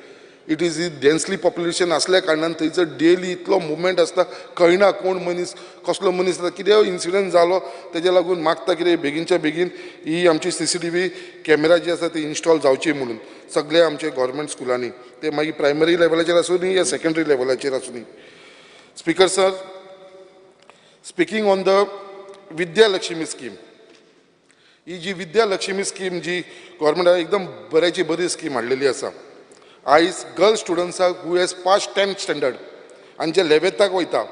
it is densely population आसल्या कारणान थंयसर डेली इतलो मुवमेंट आसता, कळना कोण मनीस कसलो मनीस आसता, कितें इन्सिडंट जालो तेज्या लागून मागता कितें बेगीनच्या बेगीन ही आमची सीसीटीव्ही कॅमेरा जी आसा ती इन्स्टॉल जावची म्हणून सगळे आमचे गव्हर्मेंट स्कुलांनी, ते मागीर प्रायमरी लेवलाचेर आसूं न्ही या सेकंडरी लेवलाचेर आसूं न्ही. Speaker sir, Speaking on the Vidya Lakshmi scheme, ही जी विद्या लक्ष्मी स्कीम जी गव्हर्मेंटान एकदम बऱ्याची बरी स्कीम हाडलेली आसा. आयज girl स्टुडंट्साक who has pass 10th standard आनी जे 11थाक वयता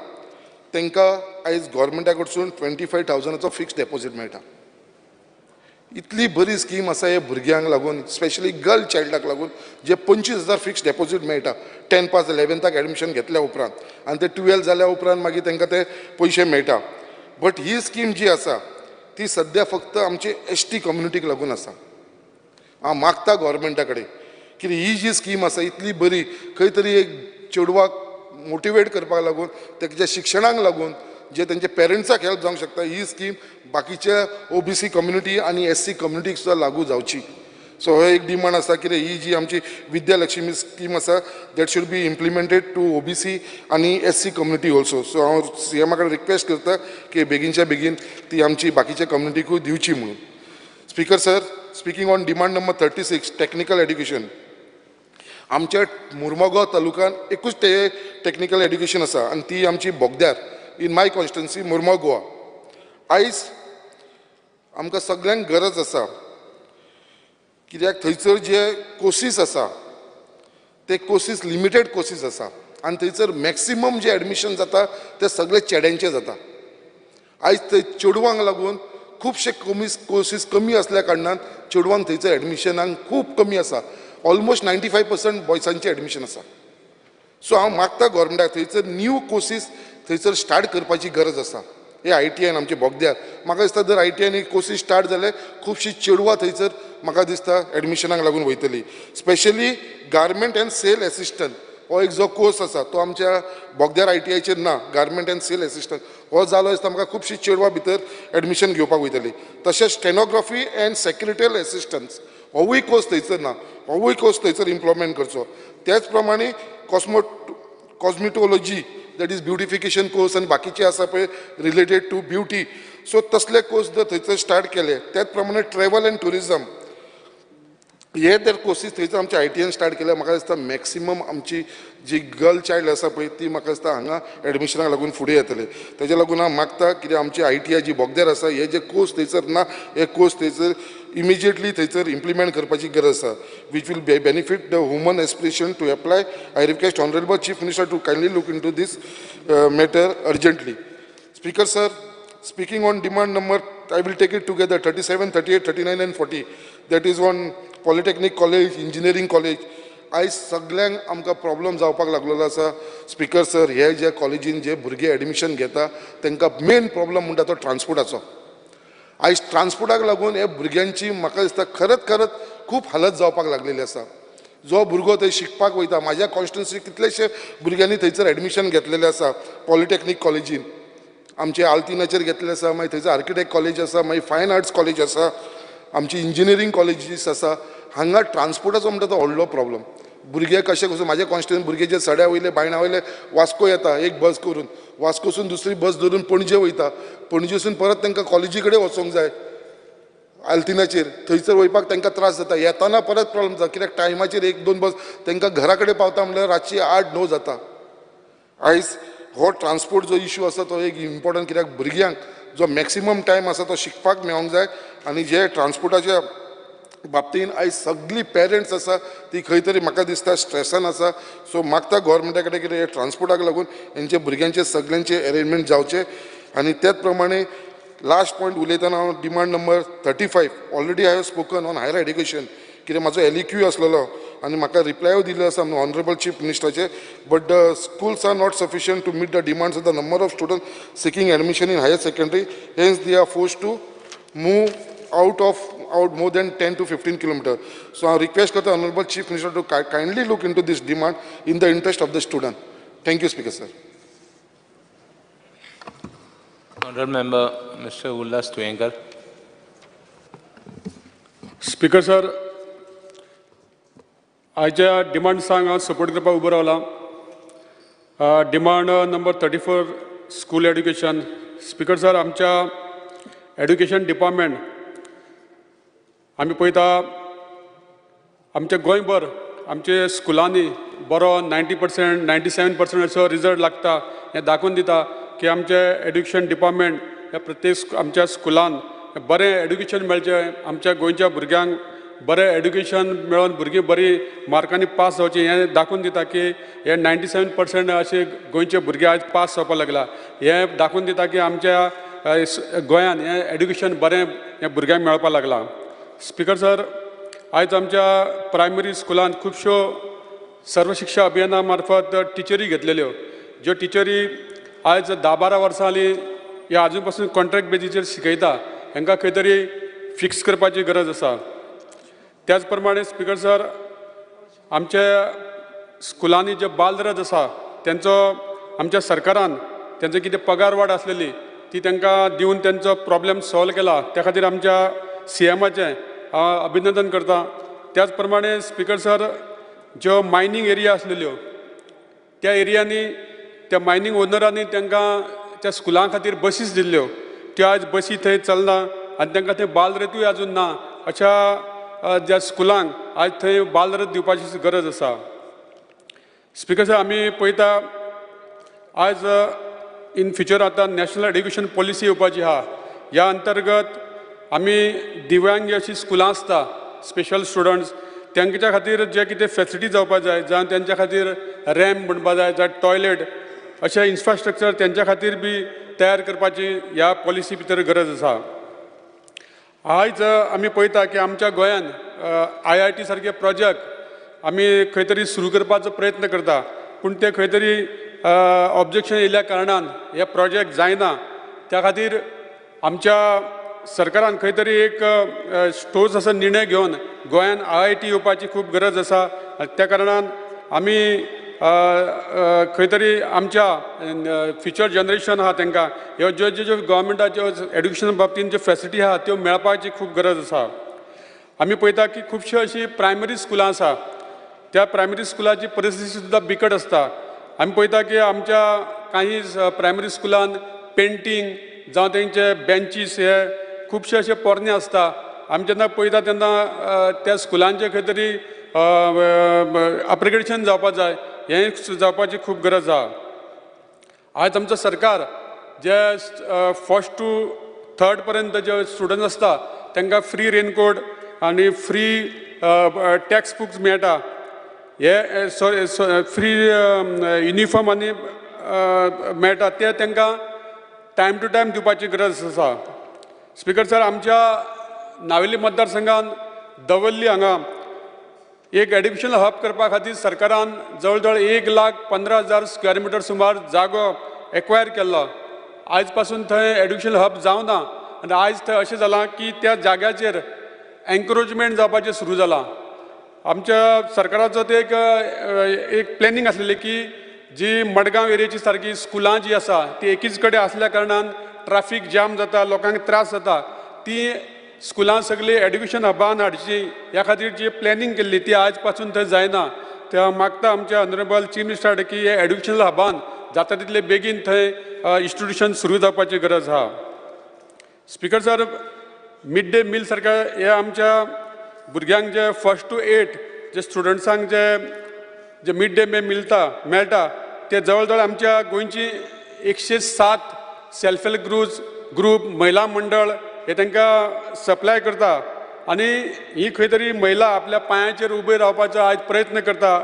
तांकां आयज गव्हर्मेंटा कडसून 25,000 फिक्स डेपोजीट मेळटा. इतली बरी स्कीम आसा हे भुरग्यांक लागून, स्पेशली गर्ल चायल्डाक लागून, जे 25,000 फिक्स डेपोजीट मेळटा 10 पास 11थाक एडमिशन घेतल्या उपरांत, आनी ते 12 जाल्या उपरांत मागीर तांकां ते पयशे मेळटा. बट he scheme जी आसा ती सद्या फक्त आमची एस टी कम्युनिटीक लागून आसा. हांव मागता गव्हर्मेंटा कडेन की ही जी स्कीम आसा इतली बरी, खंय तरी एक चेडवाक मोटिवेट करपाक लागून, तेच्या शिक्षणाक लागून जे तेंच्या पेरंट्साक हेल्प जावंक शकता, ही स्कीम बाकीच्या ओबीसी कम्युनिटी आनी एस सी कम्युनिटीक सुद्दां लागू जावची. सो हो एक डिमांड आसा कितें ही जी आमची विद्या लक्ष्मी स्कीम आसा that should be implemented to OBC आनी SC community also. So हांव सी एमा कडेन रिक्वेस्ट करता की बेगीनच्या बेगीन ती आमची बाकीच्या कम्युनिटीकूय दिवची म्हणून. Speaker sir, speaking on demand number 36, technical education. आमच्या मुर्मगांव तालुक्यान एकूच ते टॅक्निकल एड्युकेशन आसा आनी ती आमची बोगद्यार, in my constituency Mormugao Goa. आयज आमकां सगल्यांक गरज आसा, कित्याक थंयसर जे कोर्सीस आसा ते कोर्सीस लिमिटेड कोर्सीस आसा आनी थंयसर मॅक्सिमम जे एडमिशन जाता ते सगळे चेड्यांचे जाता. आयज थंय चेडवांक लागून खुबशे कमी कोर्सीस कमी आसल्या कारणान चेडवांक थंयसर एडमिशनाक खूब कमी आसा. ऑलमोस्ट 95% बॉयसांचें एडमिशन आसा. सो हांव मागता गव्हर्मेंटाक थंयसर न्यू कोर्सीस थंयसर स्टार्ट करपाची गरज आसा. हे I T आयन आमचे बोगद्यार म्हाका दिसता जर I T iron courses start जाले खुबशीं चेडवां थंयसर म्हाका दिसता एडमिशनाक लागून वयतली. Specially garment and sale assistant हो एक जो कोर्स आसा तो आमच्या बोगद्यार I T आयचेर ना. गार्मेंट अँड सेल एसिस्टंट हो जालो दिसता म्हाका खुबशीं चेडवां भितर एडमिशन घेवपाक वयतली. तशेंच स्टेनोग्राफी अँड सेक्रेटरियल एसिस्टंट्स होवूय कोर्स थंयसर ना, होवूय कोर्स थंयसर इम्प्लिमेंट करचो. त्याच प्रमाणे cosmetology, that is beautification course आनी बाकीचे आसा पळय रिलेटेड टू ब्युटी, सो तसले कोर्स जर थंयसर स्टार्ट केले. त्याच प्रमाणे ट्रॅवल अँड ट्युरिजम हे जर कोर्सीस थंयसर आमच्या I T आयन स्टार्ट केले, म्हाका दिसता मॅक्सिमम आमची जी गर्ल चायल्ड आसा पळय ती म्हाका दिसता हांगा एडमिशनाक लागून फुडें येतले. तेज्या लागून हांव मागता कित्याक आमची I T I जी बोगद्यार आसा हे जे कोर्स थंयसर ना, हे कोर्स थंयसर इमिजिएटली थंयसर इम्प्लिमेंट करपाची गरज आसा, which will benefit the woman aspiration to apply. I request honourable Chief Minister to kindly look into this matter urgently. Speaker sir, speaking on demand number, I will take it together, 37, 38, 39 and 40, that is on Polytechnic College, Engineering College. आयज सगल्यांक आमकां problem जावपाक लागलेलो आसा. Speaker sir, हे जे कॉलेजीन जे भुरगे admission घेता तांकां मेन प्रॉब्लम म्हणटा तो ट्रान्सपोर्टाचो. आयज ट्रान्सपोर्टाक लागून हे भुरग्यांची म्हाका दिसता खरंच खरंच खूब हालत जावपाक लागलेली आसा. जो भुरगो थंय शिकपाक वयता, म्हाज्या कॉन्स्टिट्युन्सी कितलेशे भुरग्यांनी थंयसर एडमिशन घेतलेलें आसा पॉलिटॅक्नीक कॉलेजीन, आमचे आल्तिनाचेर घेतलेले आसा, मागीर थंयसर आर्किटेक्ट कॉलेज आसा, मागीर फायन आर्ट्स कॉलेज आसा, आमची इंजिनियरींग कॉलेजीस आसा. हांगा ट्रान्सपोर्टाचो म्हणटा तो व्हडलो प्रॉब्लम. भुरगे कशे कसो म्हाजे कॉन्स्टिट्युन्सी भुरगे जे सड्या वयले बायणा वयले वास्को येता एक बस करून, वास्कोसून दुसरी बस धरून पणजे वयता, पणजेसून परत तांकां कॉलेजी कडेन वचोंक जाय आल्तिनाचेर, थंयसर वयपाक तांकां त्रास जाता. येताना परत प्रॉब्लम जाता कित्याक टायमाचेर एक दोन बस तांकां घरा कडेन पावता म्हणल्यार रातची 8-9 जाता. आयज हो ट्रान्सपोर्ट जो इशू आसा तो एक इम्पॉर्टंट, कित्याक भुरग्यांक जो मॅक्सिमम टायम आसा तो शिकपाक मेळोंक जाय. आनी जे ट्रान्सपोर्टाच्या बाबतीन आयज सगळीं पेरंट्स आसा ती खंय तरी म्हाका दिसता स्ट्रेसान आसा. सो मागता गव्हर्मेंटा कडेन कितें ट्रान्सपोर्टाक लागून हेंचे भुरग्यांचे सगल्यांचे एरेंजमेंट जावचें. आनी त्याच प्रमाणे लास्ट पॉयंट उलयतना हांव demand number 35, already I have spoken on higher education, कित्याक म्हाजो एल ई क्यू आसलेलो आनी म्हाका रिप्लायूय दिल्लो आसा ऑनरेबल चीफ मिनिस्टराचे. But the schools are not sufficient to meet the demands of the number of student seeking admission in higher secondary, hence they are force to move out more than 10 to 15 kilometers. So I request the Honorable Chief Minister to kindly look into this demand in the interest of the student. Thank you, Speaker sir. Honorable Member, Mr. Ullas Tuyenkar. Speaker sir, आयच्या डिमांड्सांक हांव support करपाक उबो रावला. Demand number 34, school education. Speaker sir, आमच्या education department आमी पळयता आमच्या गोंयभर आमचे स्कुलांनी बरो 90%, 97% असो रिजल्ट लागता हें दाखोवन दिता. की आमचें एड्युकेशन डिपार्टमेंट ह्या प्रत्येक आमच्या स्कुलान बरें एड्युकेशन मेळचें, आमच्या गोंयच्या भुरग्यांक बरें एड्युकेशन मेळोन भुरगीं बरीं मार्कांनी पास जावचीं हें दाखोवन दिता की हे 97% अशे गोंयचे भुरगे आयज पास जावपाक लागला. हें दाखोवन दिता की आमच्या गोंयान हें एड्युकेशन बरें हें भुरग्यांक मेळपाक लागलां. स्पिकर सर, आयज आमच्या प्रायमरी स्कुलान खुबश्यो सर्व शिक्षा अभियाना मार्फत टिचरी घेतलेल्यो, ज्यो टिचरी आयज 10-12 वर्सां जालीं ह्या आजून पासून कॉन्ट्रॅक्ट बेजीचेर शिकयता, हांकां खंय तरी फिक्स करपाची गरज आसा. त्याच प्रमाणे स्पिकर सर, आमच्या स्कुलांनी जे बालरथ आसा तेंचो आमच्या सरकारान तेंचो कितें पगार वाड आसलेली ती तांकां दिवन तेंचो प्रॉब्लेम सॉल्व केला, त्या खातीर आमच्या सीएमाचें हांव अभिनंदन करता. त्याच प्रमाणे स्पिकर सर, ज्यो मायनींग एरिया आसलेल्यो त्या एरियांनी त्या मायनींग ओनरांनी तांकां त्या स्कुलां खातीर बसीस दिल्ल्यो, त्यो आयज बसी थंय चलना आनी तांकां थंय बालरथूय आजून ना. अशा ज्या स्कुलांक आयज थंय बालरथ दिवपाची गरज आसा. स्पिकर सर, आमी पळयता आयज इन फ्युचर आतां नॅशनल एड्युकेशन पॉलिसी येवपाची आहा. ह्या अंतर्गत आमी दिव्यांग अशीं स्कुलां आसता, स्पेशल स्टुडंट्स, तांच्या खातीर जे कितें फेसिलिटी जावपा जाय, जावं तेंच्या खातीर रॅम्प म्हणपा जाय, जावं टॉयलेट, अशें इन्फ्रास्ट्रक्चर तेंच्या खातीर बी तयार करपाची ह्या पॉलिसी भितर गरज आसा. आयज आमी पळयता की आमच्या गोंयान IIT सारके प्रोजेक्ट आमी खंय तरी सुरू करपाचो प्रयत्न करता, पूण ते खंय तरी ऑब्जेक्शन येयल्या कारणान हे प्रोजेक्ट जायना. त्या खातीर आमच्या सरकारान खंय तरी एक ठोस असो निर्णय घेवन गोंयान IIT येवपाची खूब गरज आसा. त्या कारणान आमी खंय तरी आमच्या फ्युचर जनरेशन आहा तांकां ह्यो ज्यो ज्यो गव्हर्मेंटाच्यो एड्युकेशन बाबतीन ज्यो फेसिलिटी आहा त्यो मेळपाची खूब गरज आसा. आमी पळयता की खुबश्यो अशीं प्रायमरी स्कुलां आसा, त्या प्रायमरी स्कुलाची परिस्थिती सुद्दां बिकट आसता. आमी पळयता की आमच्या काही प्रायमरी स्कुलान पेंटींग जावं तेंचे बेंचीस हे खुबशे अशे पोरणे आसता. आमी जेन्ना पळयता तेन्ना त्या स्कुलांचे खंय तरी अपग्रेडेशन जावपा जाय, हें जावपाची खूब गरज आहा. आयज आमचो सरकार जे फर्स्ट टू थर्ड पर्यंत जे स्टुडंट्स आसता तांकां फ्री रेनकोट आनी फ्री टॅक्स्ट बुक्स मेळटा, हे सॉरी फ्री युनिफॉर्म आनी मेळटा, ते तांकां टायम टू टायम दिवपाची गरज आसा. स्पिकर सर, आमच्या नावेली मतदारसंघान दवर्ली हांगा एक एड्युकेशन हब करपा खातीर सरकारान जवळ जवळ 1,15,000 स्क्वेअर मिटर सुमार जागो एक्वायर केल्लो. आयज पासून थंय एड्युकेशन हब जावना आनी आयज थंय अशें जालां की त्या जाग्याचेर एन्क्रोचमेंट जावपाचें सुरू जालां. आमच्या सरकाराचो ते एक प्लॅनिंग आसलेली की जी मडगांव एरियेची सारकी स्कुलां जी आसा ती एकीच कडेन आसल्या कारणान ट्राफीक जाम जाता, लोकांक त्रास जाता, ती स्कुलां सगळीं एड्युकेशन हबान हाडची ह्या खातीर जी प्लॅनिंग केल्ली ती आयज पासून थंय जायना. त्या मागता आमच्या ऑनरेबल चीफ मिनिस्टर की हे एड्युकेशन हबान जाता तितले बेगीन थंय इन्स्टिट्युशन सुरू जावपाची गरज आहा. Speaker sir, mid day meal सारक्या हे आमच्या भुरग्यांक जे फर्स्ट टू एट जे स्टुडंट्सांक जे जे मिड डे मील मेळटा ते जवळ जवळ आमच्या गोंयची 107 सेल्फ हेल्प ग्रूप महिला मंडळ हे तांकां सप्लाय करता आनी ही खंय तरी महिला आपल्या पांयाचेर उबे रावपाचो आयज प्रयत्न करता.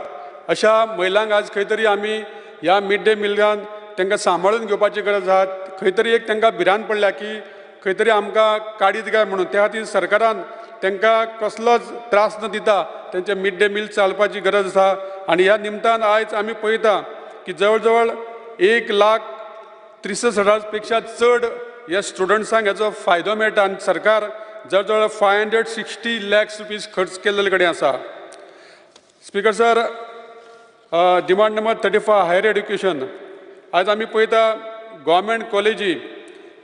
अशा महिलांक आज खंय तरी आमी ह्या मिड डे मिलान तांकां सांबाळून घेवपाची गरज आहा. खंय तरी एक तांकां भिरांत पडल्या की खंय तरी आमकां काडीत काय म्हणून, त्या खातीर सरकारान तांकां कसलोच त्रास न दिता तेंचे मिड डे मील चालपाची गरज आसा. आनी ह्या निमतान आयज आमी पळयता की जवळ जवळ 1,63,000 पेक्षा चड ह्या स्टुडंट्सांक हेचो फायदो मेळटा आनी सरकार जवळ जवळ 560 लॅक्स रुपीज खर्च केल्ले कडेन आसा. Speaker sir, demand number 35 higher education. आयज आमी पळयता गव्हर्मेंट कॉलेजी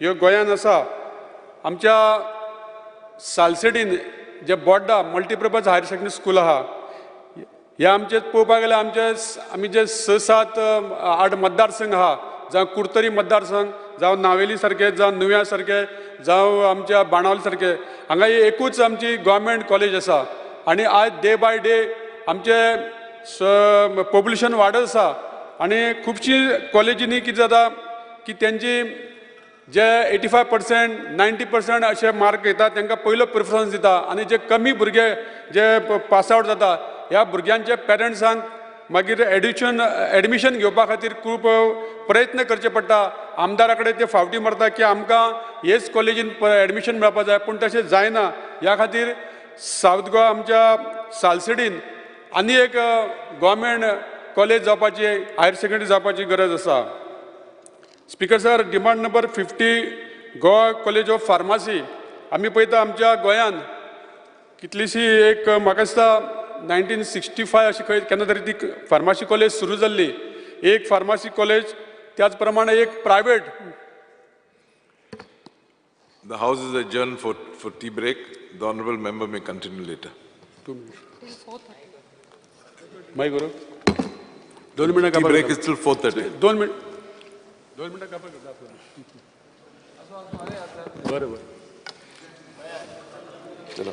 ह्यो गोंयान आसा. आमच्या सालसेडीन जे Borda multipurpose higher secondary school आहा, हे आमचे पळोवपाक गेल्यार आमचे आमी जे 6, 7, 8 मतदारसंघ आहा, जावं कुडतरी मतदारसंघ, जावं नावेली सारके, जावं नुव्या सारके, जावं आमच्या बाणावली सारके, हांगा एकूच आमची गव्हर्मेंट कॉलेज आसा. आनी आयज डे बाय डे आमचे पॉप्युलेशन वाडत आसा आनी खुबशीं कॉलेजींनी कितें जाता, की तेंची जे 85% 90% अशे मार्क येता तांकां पयलो प्रिफरन्स दिता आनी जे कमी भुरगे जे पास आवट जाता ह्या भुरग्यांच्या पेरंट्सांक मागीर एडमिशन घेवपा खातीर खूब प्रयत्न करचे पडटा. आमदारा कडेन ते फावटी मारता की आमकां हेच कॉलेजीन एडमिशन मेळपा जाय, पूण तशें जायना. ह्या खातीर सावथ गोवा आमच्या सालसेडीन आनी एक गव्हर्मेंट कॉलेज जावपाची, हायर सेकंडरी जावपाची गरज आसा. Speaker sir, demand number 50, Goa college of pharmacy. आमी पळयता आमच्या गोंयांत कितलीशी एक म्हाका दिसता 1965 अशी खंय केन्ना तरी ती फार्मासी कॉलेज सुरू जाल्ली. एक फार्मासी कॉलेज, त्याच प्रमाणे एक private. The house is adjourned for tea break. The honorable member may continue later. 2 minutes. मागीर करूं? 2 मिनटां. Tea break is till 4:30. 2 minute. 2 मिनटां कापाय करता. बरें बरें. चलो.